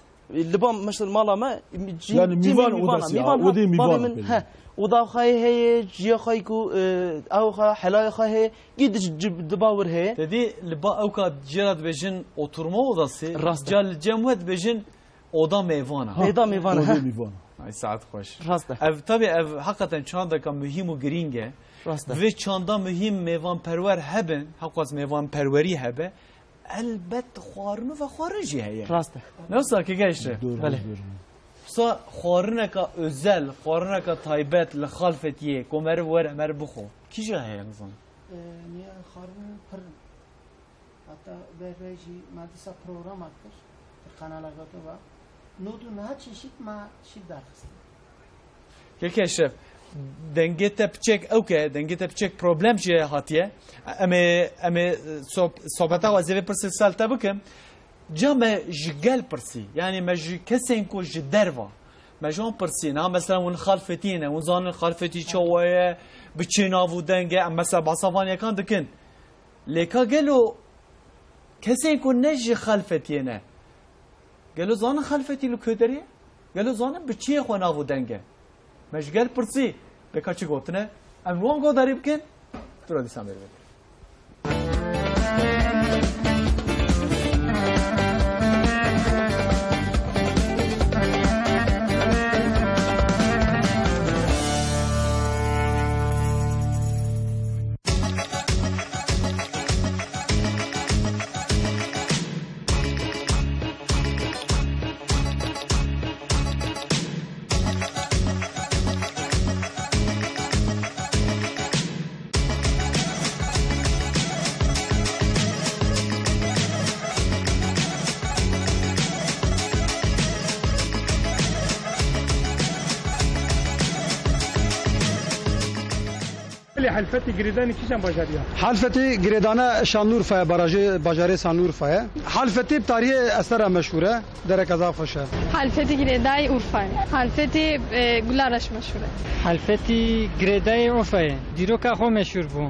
Li ba, mesela, mala me, cî-, Yani cî mîvan mîvan, odası ya, mîvan odê hat, mîvan bavê min, peyvê. He. Oda xwe heye, ciya xwe ku, e, ew xwe, helaya xwe heye, gî di, di, di bawir heye. Te dî li ba ew ka cê re dibêjin oturma odası, Rast e. Ca li cem we dibêjin oda mêvana. Ha, Oda mêvana, oda ha. Mêvana. Ay, saet xweş. Rast e. Ev, tabii ev hakikaten çandeka muhîm û girîng e. Rast e. Vê çanda muhîm mêvanperwer hebin, heqas mêvanperwerî hebe, elbet xwarin û vexwarin jî heye. Rast e. Ne wisa ki geşti? Doğru, Belê. Doğru. Wisa xwarineka özel, xwarineka taybet li Xalfetiyê, ku meriv were, meriv bixwe. Kîja heye nizam? Ee, niye xwarin pir Hatta berre jî me dîsa programa kir, di kanala Goto ve. Nod û neh çeşît me şîv derxistin. Keke Eşref, dengê te piçek ew ke, dengê te piçek problem jî hatiye. Em ê, em ê soh-, sohbeta xwe zêvê pirsê sel te bikim. Ca me ji gel pirsî, yani me ji kesên ku ji derva, me ji wan pirsî, niha mesela hûn Xalfetiyê ne, hûn zanin Xalfetî çawa ye, bi çi nav û deng e, em mesela behsa van yekan dikin. Lê ka gelo kesên ku ne ji Xelfetiyê ne, gelo zanin Xelfetî li ku derê ye? Gelo zanin bi çiyê xwe nav û deng e? Me ji gel pirsî, lê ka çi gotine? Em wan godarî bikin, tu re dîsa mêr vegerin. Belê, Helfetî girêdanî kîjan bajarî ye? Helfetî girêdane Şanlıurfaya, barajê, bajarê Şanlıurfaya. Helfetî bi tarihê esera meşhûr e, dereka zaf xweş e. Helfetî girêdayî Urfayê. Helfetî, e, gula reş meşhûr e. Helfetî girêdayî Urfayê, dîroka xwe meşhûr bû.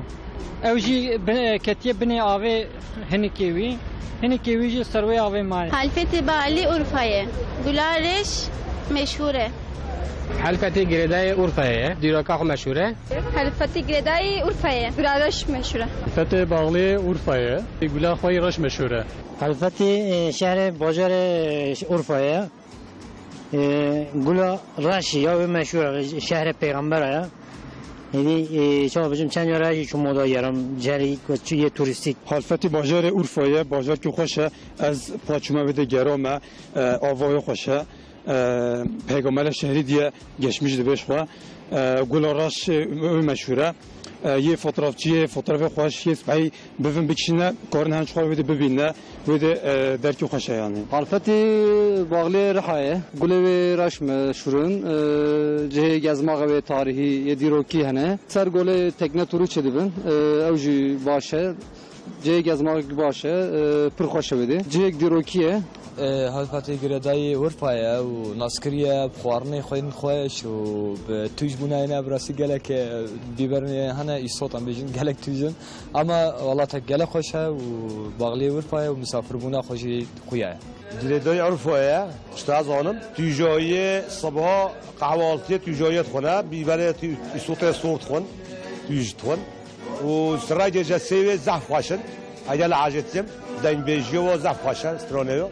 Ew jî bi-, ketiye binê avê hinikê wî, hinikê wî jî ser wê avê maye. Helfetî balî Urfayê, gula reş meşhûr e. Helfetî girêdayê Urfayê ye, dîroka xwe meşhûr e. Helfetî girêdayî Urfayê, gula reş meşhûr e. Helfetê baxlê Urfayê, gula xwe yî reş meşhûr e. Helfetî, e, şehrê, bajarê, e, Urfayê ye. E, gula reş ya wê meşhûr e, şehrê pêxembera ye. Êdî, e, çawa bêjim, çend cara jî çû moda yerim, cerî ku çû yê turîstîk. Helfetî bajarê Urfayê ye, bajarkî xweş e. Ez pa çûme wê de gerame, e, ava wê xweş e. E, peygamberê şehrî diye geçmiş dibe ji xwe. E, gula reş, e, wê meşhûr e. E, yê fotoğrafçiyê, fotoğrafê xweş, yê spehî bivin bikişîne, karin hen ji xwe wê de bibîne, wê de, e, derkî xweş e yanî. Halfetî baxlê Rihayê, gulê wê reş meşhûr in, e, cihê gezmaxê wê tarîhî yê dîrokî hene. Ser golê tekne turî çêdibin, e, ew jî baş e. Cihê gezmaxek baş e, e, pir xweş e wê dê. Cihêk dîrokî ye. E, Halfetê girêdayî Urfa ye û naskirî ye bi xwarinê xwe yên xweş û bi tûj bûna yê ne bi rastî gelek, e, bîberin hene îsot em bêjin gelek tûj in. Ama wela tek gelek xweş e û baxlê Urfa ye û misafirbûna xwe jî xuya ye. Girêdayî Urfa ye, ji te zanim. Tûjayê siba qehwaltiyê tûjayê dixwine, bîberê tû-, îsotê sor dixwin, tûj dixwin. Û sirayê gece sêwê zehf xweş in. Heyde li hacetiyim. Dengbêjiyo wa zehf xweş e, stranê yo.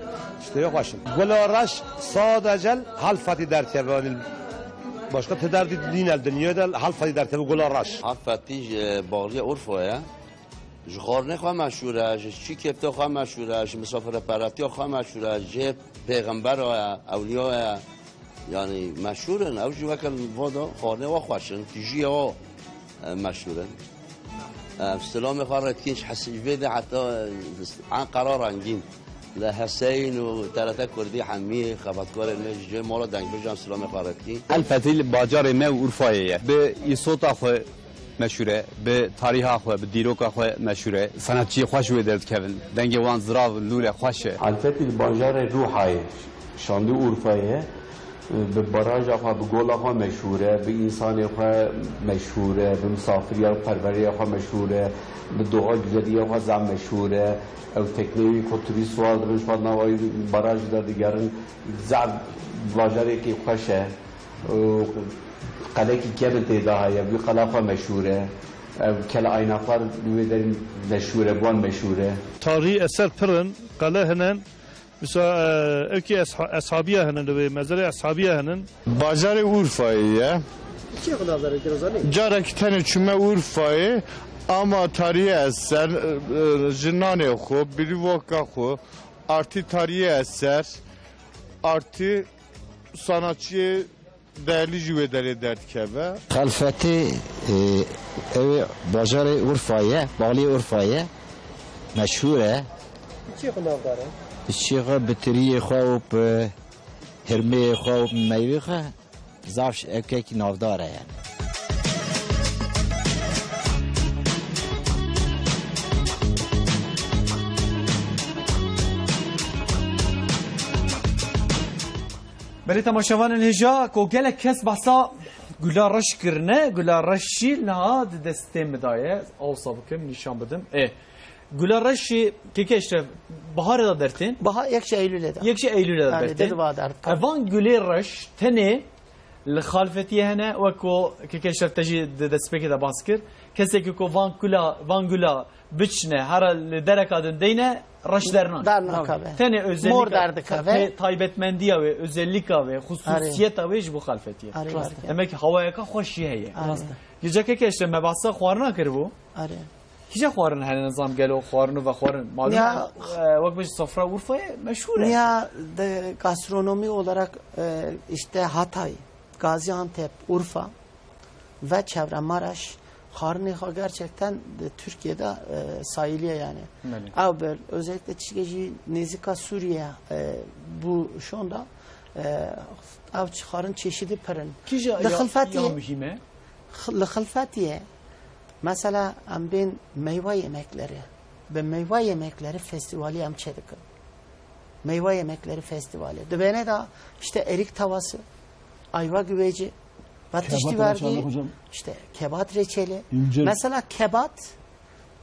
Ştê yo xweş in. Gula reş sadece li Halfetî derkeve. Başka ti derdî nîne li dinyayê de li Halfetî derkeve gula reş. Halfetî ji, e, baliya Urfa ye. Ji xwarinê xwe meşhûr e, ji çî kêfta xwe meşhûr e, ji misafireperestiya xwe meşhûr e, ji pêxembera ye, ewliya ye. Yanî meşhûr in, ew jî weke li va de xwarinê wa xweş in, tîjiyê wa, e, meşhûr in. E, silamê xwe rêdikîn ji hesî, ji vê de heta, e, Enqera rengîn. Li Heseyîn û T R T Kurdî hemî xebatkarên me ji cihê mala dengbêjan silamê xwe rêdikîn. Helfetî li bajarê me û Urfayê ye. Bi îsota xwe meşhûr e, bi tarîha xwe, bi dîroka xwe meşhûr e. Sanatçiyê xweş wê derdikevin. Dengê wan zirav, lûle xweş e. Helfetî li bajarê Rûhayê, Şanlıurfayê ye. Bi baraja xwe, bi gola xwe meşhûr e, bi însanê xwe meşhûr e, bi misafiriya û perweriya xwe meşhûr e, bi doğa güzeliya xwe zaf meşhûr e. Ew tekneyê ku turîst war dibin, ji xwe nava wî barajî de digerin, zaf bajarekî xweş e. Û qelekî kevin tê de heye, bi qela xwe meşhûr e. Ev kele aynaxlar li wê derê meşhûr e, bi wan meşhûr e. Tarî eser pir in, qele hene. Wisa, e, ewkî esha-, eshabiya hene li wê, mezarê eshabiya hene. Bajarê Urfayê ye. Çi xwe navdar e, Girazanî? Carekî tenê çûme Urfayê, ama tarîhî eser, e, e, ji nanê xwe, birîvoka xwe, artî tarîhî eser, artî sanatçiyê değerli jî wê derê derdikeve. Xelfetê, e, ew ê bajarê Urfa ye, balê Urfa ye, meşhûr e. Çi xwe navdar e? Çi xwe bi tiriyê xwe û bi hirmeyê xwe û bi meyvê xwe zaf ji ewkekî navdar e yani. Belê temaşevanên hêja ku gelek kes behsa Gula Reş kirine, Gula Reş jî niha di destê min de ye. Awsa bikim, nîşan bidim. Ê, Gula Reş jî keke Eşref, biharê de dertên? Baha yek ji Eylûlê de. Yek ji Eylûlê de Yani, dertên. Di diva derdikar. E, van gulê reş tenê li Xalfetiyê hene, wek ku keke Eşref te jî di destpêkê de bas kir. Kesekî ku van kula, van gula biçine, hera li dereka din deyne, reş dernake. Dernakeve. Tenê özellikle Mor derdikeve. te-, taybetmendiya wê, özellikle wê, Arê. hususiyeta wê ji bo Xalfetiyê. Arê, Rast. rast. Demek ki hawayeka xweş jî heye. Arê. Rast. Gece keke Eşref me behsa xwarina kiribû. Arê. Kîja xwarin hene, nizam gelo xwarin û vexwarin? Malum Ya. e, wek bêjî sofra Urfayê meşhûr e. Ya de gastronomi olarak, e, işte Hatay, Gaziantep, Urfa ve çevre Maraş xwarinê xwe gerçekten de Türkiye'de, e, sayılıyor yani. Belê. Ew bir özellikle çişkejî nêzîka Suriye, e, bu şu anda, e, ev xwarin çeşidi pirin. Kîja Li ya, xilfetiyê ya muhîm e? Xi-, li xilfetiyê, mesela, em bên meyve yemekleri, bi meyve yemekleri festivali em çêdikin. Meyve yemekleri festivali. Dibêne de işte erik tavası, ayva güveci, ve Kebat tiştî reçeli verdî, hocam. işte kebat reçeli. İncir. Mesela kebat,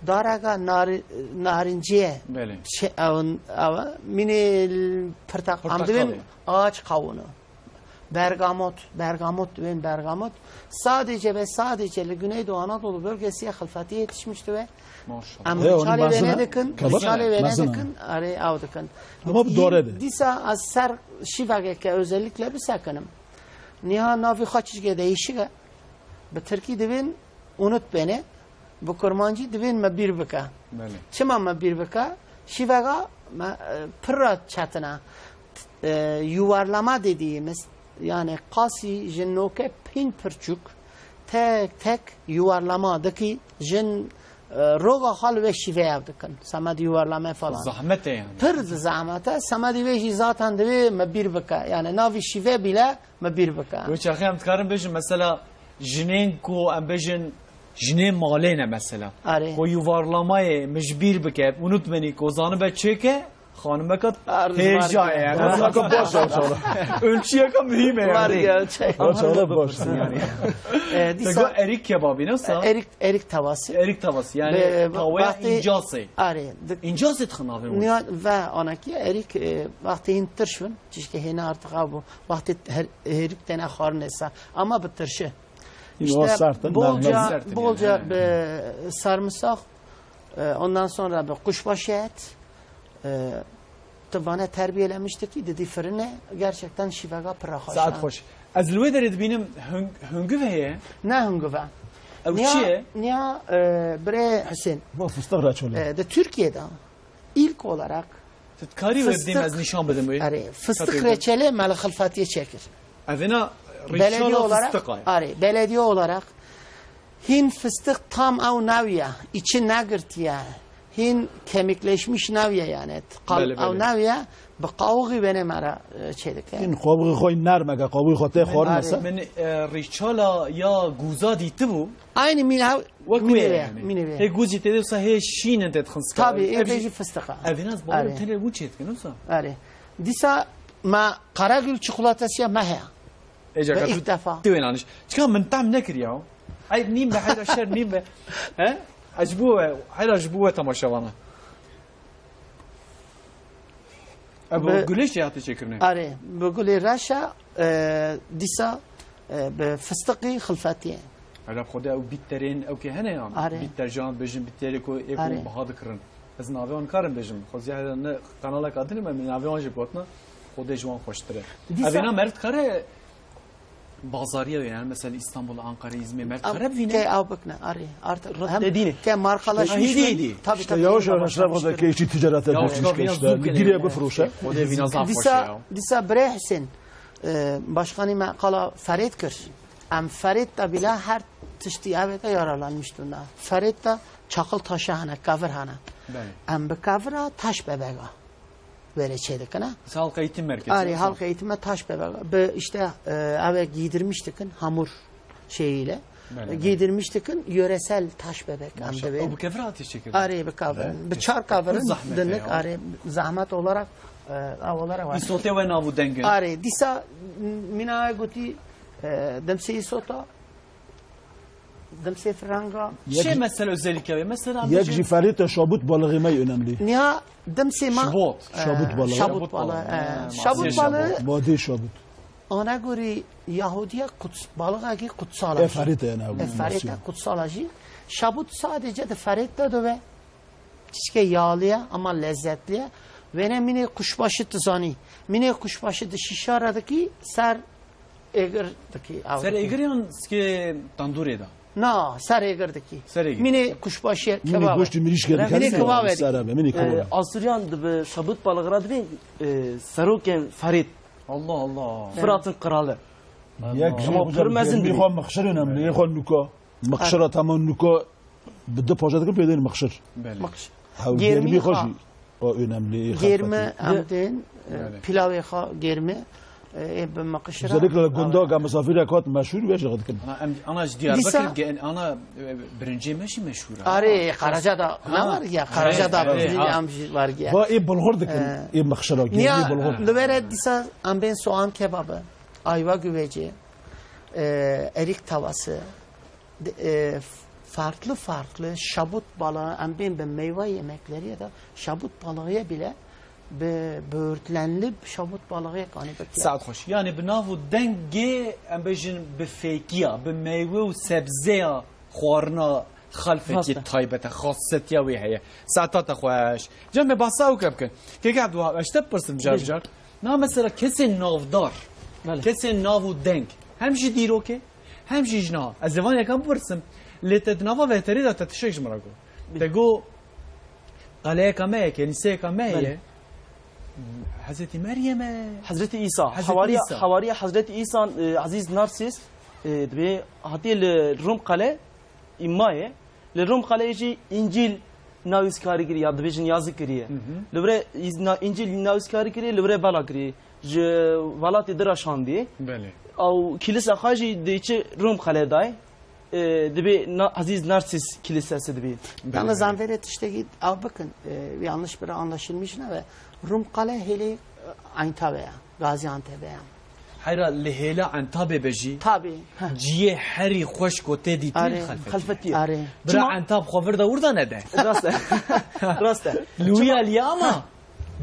darega nari-, narinciye, Belê. çe-, ew, ew, mînê l-, pirtaq-, em Portakal dibên ye. ağaç kavunu. Bergamot, bergamot dibên bergamot. Sadece ve sadece li Güneydoğu Anadolu bölgesiye xilfetî yetişmişti ve Maşallah. em He, onu riçalê mezin wêne ha? dikin, Kabak riçalê mı? wêne Mezin ha? dikin, arê ew dikin. Ama bu Dî-, doğru dedi. Dîsa ez ser şîvegeke özellikle bisekinim. Niha navî xwe çişke değişik e. Bi tirkî dibên unutbêne, bi kurmancî dibên me bîr bike. Belê. Çima me bîr bike? Şîvega me, e, pir re çetin e. E, yuvarlama dediğimiz, yani qasî ji noke pîn pirçûk tek tek yuvarlama dikî, jin, e, roga xwe li wê şîveya dikin. Semedî yuvarlame falan. Zahmet e yani. Pir zahmet e. Semedî wê jî zaten divê me bîr bike. Yani navî şîve bîle me bîr bike. Wê çaxê em dikarin bêjin, mesela, jinên ku em bêjin, jinên malê ne mesela. Arê. Ku yuvarlamayê min ji bîr bike, unutmenî ku zanibe çêke, xanimeka Arz hêja var ye ya. yani. Xanimeka baş e, maşallah. Ölçüyeka mühim e yani. Var ya, çek. Maşallah, baş. Yani. E, Te dîsa got erik kebabî, ne wisa? Erik, erik tavası. Erik tavası, yani Be-, tavaya vextê incasê. Arê, dik- İncasê dixin navê wê. Niha ve anaki erik, e, vextê hin tirş bin, çişke hêne artık ha bu. Vextê her-, hêrik têne xwarinê se. Ama bi tirşi. Yine o İşte sert, bolca, mermer. Sert bolca yani. Bi sarımsak, e, ondan sonra bi kuşbaşı et, e, tivane terbiyelemiştik ki dedi fırını gerçekten şivega pıra xweş Saet e. xweş. Ez li wê derê dibînim hung-, hungiv heye? Ne hungive. Ew Niya, çi ye? Niya, e, birê Hüseyin. Bu fıstık reçeli. E, de Türkiye'de ilk olarak Tu dikarî wê bidêm fıstık, ez nîşan bidim wê? Erê, fıstık Katê reçeli me li xilfatiye çekir. Evêna Belediye rîçala olarak, fıstık e. Arê, belediye olarak hin fıstık tam ew nawiye, içi negirtiye, hin kemikleşmiş nawiye yani, qal Belê, ew belê. nawiye, bi qawuği bene me re, e, çêdike. Hin qawuği xwe nermeke, qawuği xwe tê xwarin Arê. mese. Min, e, rîçala ya guza dîtibû. Aynı mîna Wek mînê wê ve, yani. mînê ve. Hê guzî tê de wisa hê şîn in tê dixin sika. Tabii, Ev ê jî- jî fıstık e. Ev nas Arê. Bawer tenê bû çêdikin wisa. Arê. Dîsa me Karagül çikolatesiya me heye. Ê, caka Ve tu, ilk defa. Tu wê naniş. Çika min tam nekiriya. Eyb nîm be, heyra şer nîm be. He? Ez ji bo we, heyra ji bo we temaşevana. Ev bi Bi- gulê jê hate çêkirinê. Arê, bi gulê reşa, e, dîsa, e, bi fistiqî xilfetiyê. Hela Xwedê ew bît terên ew kê hene yan. Arê. Bît terjan bêjin, bît terê ku ê ku Arê. Biha dikirin. Ez navê wan karim bêjim. Xwezî hela ne kanalek adinê me, min navê wan jî gotina. Xwedê ji wan xweştir e. Dîsa Evêna meriv dikare bazariya wê, yani mesela İstanbul, Ankara, İzmir, meriv Am- dikare bivîne. Ke ew bikne, arê. Art-, Rat hem dedîne. Ke marxala Şehîdî şîş bin, yedî. Tabii, İşte tabii, yavaş yavaş marxala şîş bin. Rafa'da geçti ticaret Ew edilmiş çav vîna gençler. Zû kene Giriye yani. Bifroşe. Xwedê vîna zaf xweş Dîsa, ya. Dîsa birê Hüseyin, e, başkanî me qala Ferêt kir. Em Ferêt de bîla her tiştî evê de yararlanmıştın da. Ferêt de çakıl taşı hene, kavir hene. Belê. Em bi kavira taş bebega wêrê çêdikine. Mesela halk eğitim merkezi Arê, mesela. Halk eğitime taş bebega. Bi işte, e, eve giydirmiştikin hamur şeyiyle. Belê, belê. Giydirmiştikin yöresel taş bebek. Maşallah. Em de O bu kevir hatiye çekirdi. Arê, bi kavir. Evet. Bi çar kavirin Zahmet dinlik ya. Arê, zahmet olarak, e, av olarak var. Îsotê we nav û dengin. Arê, dîsa, m-, mina gotî, e, demsê îsota, demsê firanga. Yek Şey jî mesela özellikle ve mesela Yek bizim jî Ferît e şabut balığı me önemli. Niha demsê ma, Şabut. e, Şabut balığı. Şabut Şabut balığı, balığı. e, Ha, Şabut masya balığı. Şabut. Madê şabut. Ana gorî Yahudiye kuts-, balığı ki kutsal E, e. Ferît e yani. E, Ferît e kutsal e jî. Şabut sadece de Ferît de döve. Çişke yağlı ya ama lezzetli ya. Ve ne mine kuşbaşı tizani. Mine kuşbaşı de şişara de ki ser Êgir dikî, ew Ser dikî. Êgir yan sikê tandûrê de? Na, ser êgir dikî. Ser êgir. Mînê kuşbaşî Mînê kebab. Goştî mirîşkê Mînê dikî. Kebab. Sere be, mînê kebab. Ee, Asûriyan di bi şabût balığı re dibîn, e, serokên Ferîd. Allah Allah. Firat'ın kralı. Yek jî Ama hoca pir mezin germî dibîn. Xwe mixşir önemli. Yê xwe nuka. Mixşira tamam nuka. Bi du paja dikin pê deyên mixşir. Belê. Mixşir. Hew Germî germî xwe xwe. Jî o önemli. Germi Xelfetî. Em Di- tên, e, Belê. Pilavê xwe germi, e, ê bi mixşira. Özellikle li gunda ge misafirek hat meşhur ve jî dikin. Ana, em, ana ji Diyarbakir Dîsa- ge-, ana, e, birincê me jî meşhur e. Arê, Karaca da Ha. ne var ya? Karaca da Arê, birincê ha. Em jî var ya. Va ê bulgur dikin, E, ê mixşira, germî Niya bulgur. Li vere dîsa em bên soğan kebabı, ayva güveci, e, erik tavası, de, e, farklı farklı şabut balığı, em bên bi meyve yemekleri ya da şabut balığı bile bi böğürtlenli şabut balığı kanî bekliyor. Saet xweş. Yani bi nav û dengê, em bêjin bi fêkiya, bi meywe û sebzeya xwarina Xelfetiyê Rast e. Taybet e, xasetiya wê heye. Saeta te xweş. Can me bahsa ew ke bikin. Keke Abdulwahab, ez te bipirsim car Bêjin. Car. Na mesela kesên navdar, Belê. Kesên nav û deng, hem ji dîrokê, hem jî ji niha. Ez ê van yekan bipirsim. Lê te di nava vehterê de te tiştek ji min re got. Bê. Te got, qaleyeka me ye, kenîseyeka me ye. Belê. Hezretî Meryem e. Hezretî Îsa. Hezretî Hawariya, Îsa. Hawariya Hezretî Îsa, e, Ezîz Narsis, e, dibê hatiye li Rum qale îmayê. Li Rum qeleyê jî Încîl navîskarî kiriye, ya dibêjin yazî kiriye. Hı hı. Li vir e na-, Încîl navîskarî kiriye, li vir e bela kiriye. Ji welatê din re şandiye. Belê. Ew kilîsa xwe jî diçe Rum qelê dayê. E, dibê na-, Ezîz Narsis Kilisesi dibê. Belê, Yalnız belê. Em vêrê tiştekî ew bikin, e, yanlış bir anlaşılmış ne ve Rum qele hêlê, e, Antalya'ya. Gaziantep'e ya. Heyra li hêla Entabê be jî Tabii. Heh. Ciyê herî xweş ku tê dîtin Arê. Xelfetî. Xelfetî ye. Arê. Bira Çima? Entab xwe vir de wir de nede. Rast e. Rast e. Li wî aliyê ama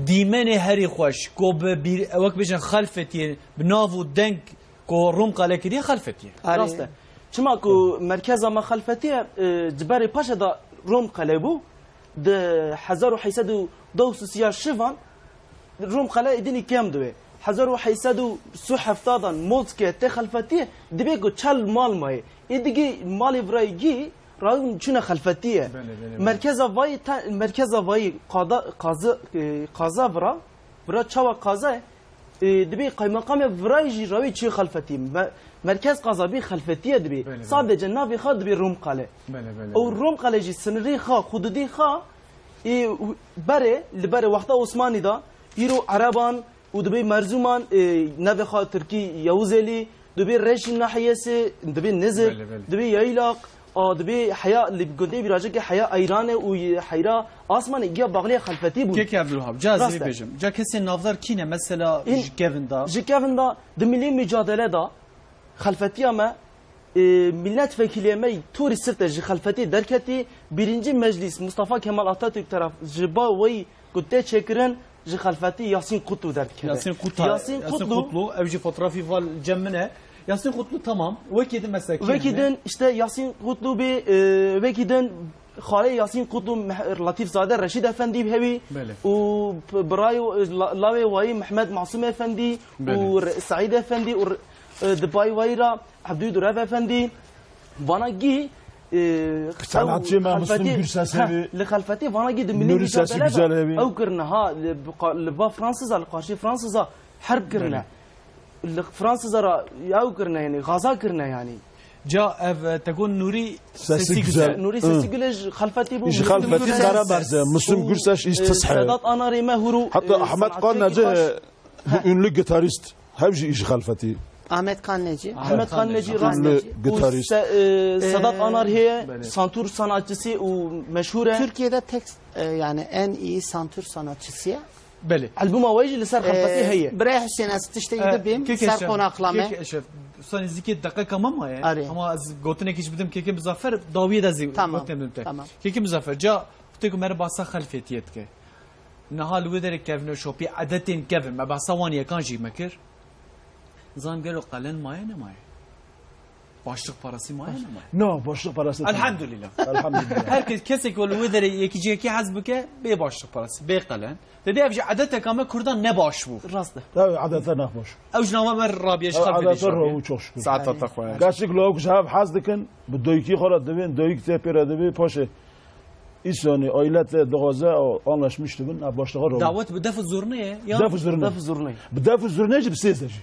dîmenê herî xweş ku bi bîr, wek bêjin Xelfetiyê bi nav û deng ku Rum qale kiriye Xelfetiyê. Arê. Rast e. Çima ku merkeza me Xelfetî ye, e, ji berê paşê de Rom qele bû, di hezar û heyt sed û deh û sisiya şivan Rom qele êdînî kêm dibe. Hezar û heyt sed û sî û heftadan Moske tê Xelfetî, dibê ku çel mal mayê. Ê digî malê virayî gî rawin çûne Xelfetî ye. Belê, belê, belê. Merkeza vayî te-, merkeza vayî qada, qazi, e, qaza vira, vira çawa qaza ye? E, dibê qaymeqamê virayê jî rawî çi Xelfetî. Me-, merkez qaza bî Xelfetiye dibê. Belê, belê. Sadece navê xwe dibê Rom qele. Belê, belê, Ew belê. Rom qele jî sinirê xwe, hududê xwe, e, berê, li berê wexta Osmanî de, îro Ereban û dibê Merzuman, e, navê xwe Tirkî Yavuz Elî, dibê Reşî nahiyesi, dibê Nizir, Belê, belê. Dibê Yaylaq, a, dibê heya, li gundê Bîracikê heya Eyranê û heyra Asmanê giya baxliya Xelfetî bûn. Kek Evlulhab, ca ez Rast e. Bêjim. Ca kesên navdar kî ne? Mesela În-, ji kevin da. Ji kevin da, di milî mücadele da, Xelfetiya me, e, milletvekilê me Torî Sirte ji Xelfetî derketî, birinci Meclis Mustafa Kemal Atatürk taraf ji ba weyî ku tê çêkirin, ji Xelfetî Yasîn Kutlu derdikeve. Yasîn Kutlu, Yasîn Yasîn Kutlu. Kutlu, ev jî fotoğrafî val cem min e. Yasîn Kutlu, tamam. Wekî din mesela kî Wekî hene? Din işte Yasîn Kutlu bî, e, wekî din xalê Yasîn Kutlu Meh-, Latîf Zade Reşîd Efendî bi hewî Belê. Û p-, birayê, la-, lawê wayî Mehmet Masum Efendî Belê. Û Re-, Seîd Efendî û Re-, e, di bay wayî ra Ebdû Durev Efendî, vana gî, e, Sanatçı ew Müslüm Xelfetî, Gürses heh, evi. Li Xelfetî vana gî di milî Nuri Sesi mücadele Güzel evi. Ew kirine ha, li, bi qa-, li ba Fransiza, li qarşî Fransiza herb kirine. Belê. Li Fransiza ra ew kirine, yanî, xaza kirine, yanî. Ca ev, e, te got Nuri Sesi Sesi Güzel. Güzel. Nuri Hı. Sesi Güzel ji Xelfetî bû, Ji Müslüm Xelfetî Gürses. Karaberze, Müslüm Û, Gürses, e, iş tis he. Sedat Anarê me hûrû, Hatta e, Ahmet sanatçiyekî Kanneci, baş. Bu ünlü gitarist. Hevjî î ji Xelfetî. Ahmet Kanneci. Ahmet Kanneci, Kanneci. Rast. Ünlü Û gitarist. Se-, e, Sedat Ee, Anar heye, Belê. Santur sanatçısı û meşhur e. Türkiye'de tek, e, yani en iyi santur sanatçısı ya. Belê. Albuma wê jî li ser Xelfetî Ee, heye. Birey Hüseyin, ez tiştekî Ee, bibêm, keke ser şef, qonaxlame. Keke şef, sanî zikê deqeka me maye. Arê. Ama ez gotinekî jî bidim keke Muzaffer, dawiyê de zî Tamam, gotinê bidim te. Tamam. Keke Muzaffer, ca tê ku me re basa Xelfetiyê dike. Niha li wê derê kevne şopî edetên kevin. Me behsa wan yekan jî me kir. Zan gelo qelen maye nemaye? Başlık parası maye nemaye? No, başlık parası tamam. Elhamdülillah. Elhamdülillah. Herkes, kesek ku li wê derê yekî cihekî hez bike, bê başlık parası, bê qelen. Te dê ev jî edeteka me Kurdan ne baş bû. Rast e. Tabii, adeta ne baş. Ew ji nava me Rabia ji Ew Xelfetê adeta jî rohu, çok şükür. Saeta te xwe. Gerçek lawuk ji hev hez dikin, bi doyikî xwe re dibin, doyik tê pê re dibê, paşê Îsonî aîlete dixwaze, o, anlaşmış dibin, ev başlığa ro. Dawet bi def û zurne ye, ya? Def û zurne. Def û zurne. Bi def û zurne jî bi sêz de jî.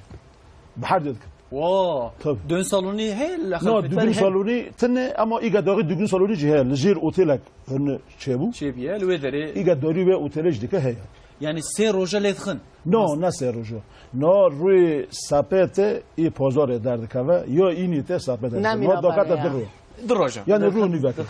Bi her dê dikin. Wa. Tabii. Düğün salonî heye li No, Xelfetî? Düğün salonî tine ama îga daxî düğün salonî jî heye. Li jêr otelek hene çêbû. Çêbiye, li wê derê. Îga darî wê otelê jî dike heye. Yani sê roja lê dixin? No, ne sê roja. No, rûyê sepete î pazarê derdikeve, ya înî te sepete derdikeve. Nemîna No, dakate bere du ya. Rû. Du roja. Yani rû nîveke.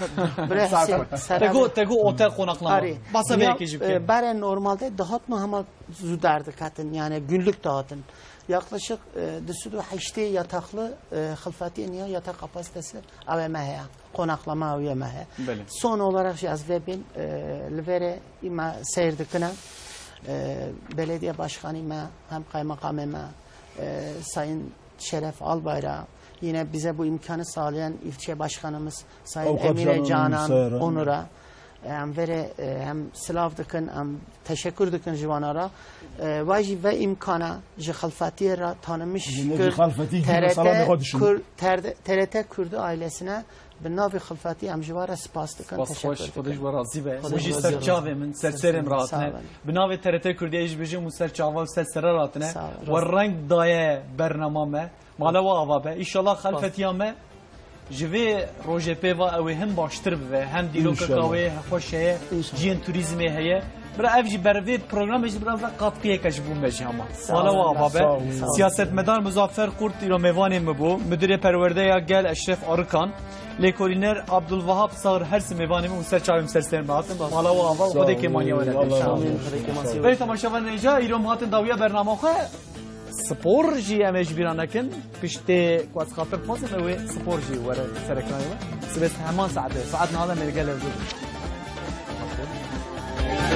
Bire Saat Hüseyin, xwe. Te go, te go otel qonaklama. Arê. Basa Ya, vê yekê jî bike. E, bere normalde dihatin û hema zû derdiketin, yani günlük dihatin. Yaklaşık, e, di sed û heştê yataklı, e, Xelfetiyê niha yatak kapasitesi ew ê me heye. Qonaklama ew ê me heye. Belê. Son olarak jî ez vê bêm, e, li vê re î me seyr dikine. E, belediye başkanı me, hem kaymakamê me, e, Sayın Şeref Albayrak, yine bize bu imkanı sağlayan ilçe başkanımız Sayın Avukat Emine Canan Canan Sayar'a. Onur'a, e, em vê re, e, hem silav dikin, hem teşekkür dikin ji wana re. E, vay jî ve imkana ji Xelfetiyê re tanımış Ji ne kir. Ji Xelfetî T R T salonê xwe dişin. Kur-, T R T, T R T Kürdi ailesine bi navê Xelfetî em ji wan re spas dikin, Spas teşekkür xweş, dikin. Xwedê ji we razî be. Xwedê Hûn jî ji we ser razî çavê min, ser serê min Sağ olun. Ratine. Bi navê T R T Kurdiyê jî bijîm û ser çava û ser sere ratine. Sağ olun. We reng daye bernama me. Mala we ava be. Înşallah Xelfetiya me ji vê rojê pê va ew ê hin baştir bibe. Hem dîrokeka Înşallah. Wê xweş heye, Înşallah. Cihên turîzmê heye. Bira ev jî ber vê programê jî bira ve katkiyeke ji bo me jî hema. Sağ Mala we olun. Ava be. Sağ olun. Sağ olun. Siyasetmedar Muzaffer Kurt îro mêvanê min bû. Müdürê Perwerde ya Gel Eşref Arıkan. Lêkolîner Abdulvahap Sagr her sê mêvanê min û ser çavê min ser serê min hatin. Mala we ava û Sağ Xwedê olun. Kêmaniya we nebe Sağ inşallah. olun. Xwedê kêmaniya we. Belê temaşevanên hêja, îro em hatin dawiya bernama xwe. Spor jî em ê ji bîra nekin. Piştê ku ez xatir xwazim, ew ê spor jî were ser ekranê me. Sibê heman saetê, saet nehada mêrgel ev